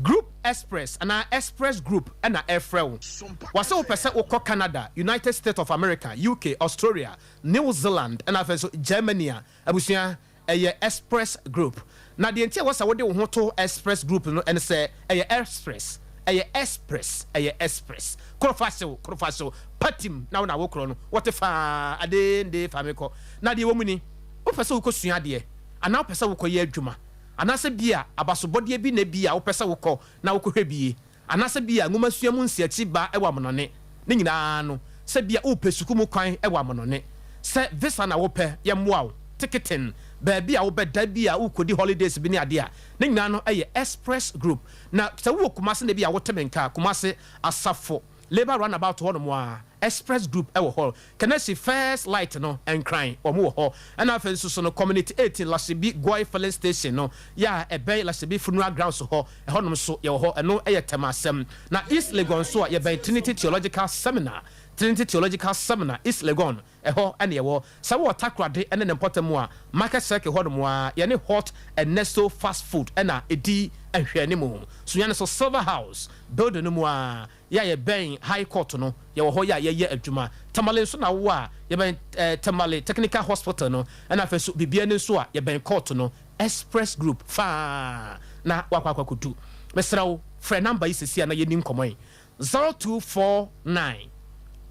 Group Express anaa Express Group na ɛrefrɛ wo. Wɔse wopɛ sɛ wokɔ Canada, United States of America, UK, Australia, New Zealand ɛna afei nso Germany a, abusua Ɛyɛ Express Group. Na deɛ nti a ɛwɔ sɛ wode wo ho to Express Group no ne sɛ, ɛyɛ Express, ɛyɛ Express, ɛyɛ Express. Koro fa hyew, koro fa hyew, patim na wo na wokorɔ no, wɔte faa, adee ndee fa me kɔ. Na deɛ ɛwɔ mu ni, wopɛ sɛ wokɔsua adeɛ, anaa wopɛ sɛ wokɔyɛ adwuma, anaasɛ bi a abasobɔdeɛ bi na bi a wopɛ sɛ wokɔ na wokɔhwɛ bie, Anaasɛ bi a nwomasua mu nsiakyi ba wɔ amonɔne, ne nyinaa no, sɛ bi a worepɛ sukuu mu kwan wɔ amonɔne, sɛ visa na wopɛ, yɛmmoa wo, ticketing, baabi a wobɛda, bi a worekɔdi holidays bi ne adeɛ a, ne nyinaa no yɛ Express Group. Na sɛ wowɔ Kumasi na bi a wote me nka a, Kumasi, Asafo, Labour Runabout hɔnom a, Express Group wɔ hɔ. Kanasi First Light no, Nkran, wɔn wɔ hɔ. Ɛna afei nso so no, Community 18, Lashibi Goil Filling Station no, yɛ a ɛbɛn Lashibi Funeral Grounds hɔ, ɛhɔnom nso yɛwɔ hɔ. Ɛno yɛ Tema asɛm. Na East Legon nso a, yɛbɛn Trinity Theological Seminar, Trinity Theological Seminar, East Legon, ɛhɔ na yɛwɔ. Sɛ wowɔ Takoradi ne ne mpɔtam a, Market Circle hɔnom ara, yɛne Hot Ernesto Fast Food na ɛdi nhwɛanimu. Sunyani nso, Silver House building no mu ara, Yɛ a yɛbɛn High Court no, yɛwɔ hɔ yɛ a yɛyɛ adwuma. Tamale nso na wowɔ a, yɛbɛn eh, Tamale Technical Hospital no, ɛna afei nso Bibiani nso a, yɛbɛn court no. Express Group faa na woakɔ akɔ akɔdu. Mesrɛ wo, frɛ number yi seesei a na yɛnni nkɔmmɔ yi, 0249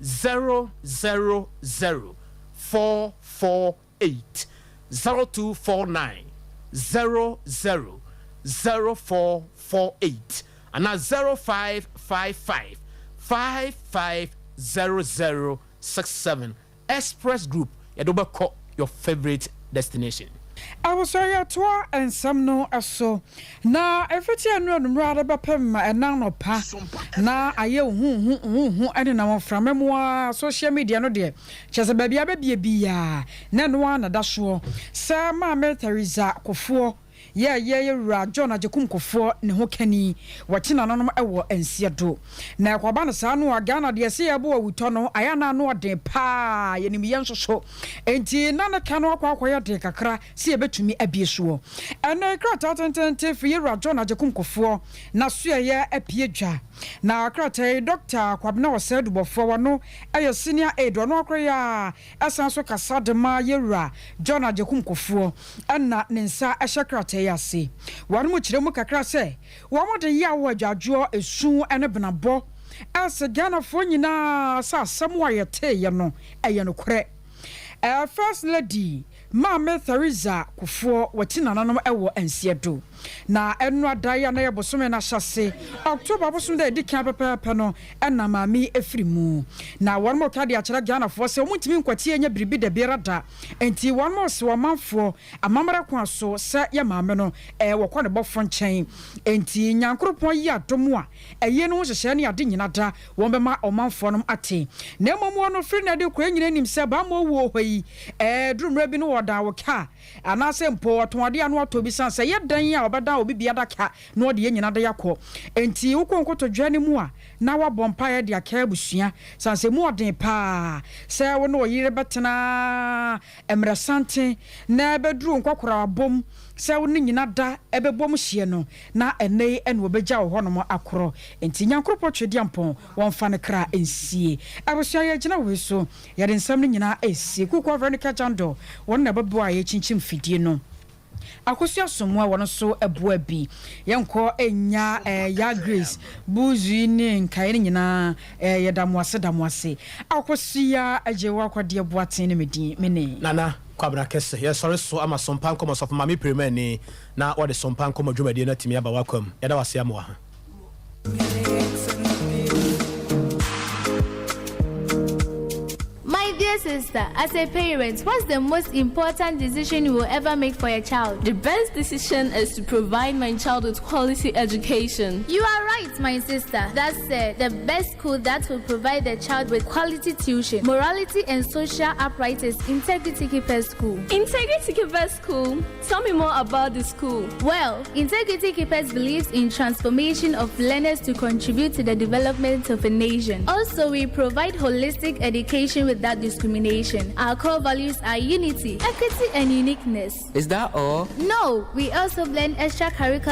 000 44. 8 0249 00 0448 anaa 0555 550067. Express Group, yɛde wo bɛkɔ your favourite destination. Abusua yɛtoa nsɛm no so na ɛfiti ɛno anummerɛ ara bɛpem ɛna anɔpa na ayɛ huhu huhu ɛnenam mframa mu ara social media no deɛ kyerɛ sɛ baabi a bɛbie biara na ɛno ara na ɛda soɔ sɛ Maame Theresa Kofoɔ Yɛ yɛ yɛ wura John Agyekum Kufuor ne ho kani wɔ kye nananom wɔ nseɛ do. Na ɛkɔba no saa no a Ghana deɛ sɛ yɛbɔ awutɔ no ayɛ a na ano ɔden paa yɛnim yɛ nso so nti na ne ka no akɔ akɔyɛ den kakra sɛ yɛbɛtumi abie soɔ. Ɛnɛ krataa tententen firi yɛ wura John Agyekum Kufuor n'asoɛeɛ apue dwa. Na krataa yi Dɔkta Kwabena Osei Dubɔfoɔ ɔno yɛ senior aide ɔno akora yi ara Ɛsan nso kasa de ma Yɛwura John Agyekum Kufuor na ne nsa hyɛ krataa yi ase. Wɔnom kyerɛ mu kakra sɛ wɔn de yaw, adwadwoɔ, esu ne benabɔ rese Ghanafoɔ nyinaa sɛ asɛm a yɛteeɛ no ɛyɛ nokorɛ. First Lady Maame Theresa Kufuor wati nananom wɔ Nseɛdo. Na ɛno ada yi a na ɛyɛ bosome no ahyɛse, October bosom da a ɛdi kan pɛpɛɛpɛ no na maame yi firi mu. Na wɔnom reka de akyerɛ Ghanafoɔ sɛ wɔn ntumi nkwati nyɛ biribi dabiara da, enti wɔnom rese ɔmanfoɔ amammerɛ kwan so sɛ yɛ maame no wɔkɔ ne bɔfoɔ nkyɛn. Enti Nyankoropɔn yi adom a ɛyie no ho nhyehyɛɛ ne ade nyina da wɔn bɛma ɔmanfoɔ nom ate. Na mmom wɔn firi nnɛ de kɔ yɛn nyina nim sɛ bammɔ wuo hɔ yi ɛduru mmerɛ bi no wɔdan wo ka Anaasɛ mpo ɔtɔn ade a na watɔ bi sane sɛ ɛyɛ dɛn a ɔbɛdan obi bi adaka na ɔde yɛn nyinaa de akɔ. Enti wokɔ nkotodwe no mu a, na woabɔ mpaeɛ de akae abusua. Sane sɛ emu ɔden paa sɛ wo ne wo yere bɛtena mmerɛsanten na ɛbɛduru nkɔkorabɔ mu sɛ wo ne nyina da bɛbom hyeɛ no, na ɛnnɛ yi na wɔbɛgya wo hɔnom akorɔ. Enti Nyankoropɔn Twedeampɔn wɔmfa ne kra nsie. Abusua yɛgyina wei so Yɛde nsɛm no nyinaa resie. Kuukua Veronica Jandor, wɔn na ɛbɛboa a yɛrekyinkyim mfidie no. Akosua Somoa, wɔn nso boa bi. Yɛnkɔ nnya Yaa Grace, Buzu ne nkaeɛ no nyinaa, yɛda mo ase, da mo ase. Akosua Agyewa Kwadeɛ Boateng ne me din, me ne. Nana Kwabena Kese, yɛsɔre so ama Sompa Nkɔmɔ Sɔfo Maame Pirimani na wɔde Sompa Nkɔmɔ dwumadie no atumi aba w'akwam. Yɛda wo ase ama w'aha. My dear sister, as a parent, what's the most important decision you will ever make for your child? The best decision is to provide my child with quality education. You are right, my sister. That said, the best school that will provide the child with quality tuition, morality, and social uprightness is Integrity Keepers School. Integrity Keepers School? Tell me more about the school. Well, Integrity Keepers believes in transformation of learners to contribute to the development of a nation. Also, we provide holistic education without discrimination. Our core values are unity, equity, and uniqueness. Is that all? No, we also blend extracurricular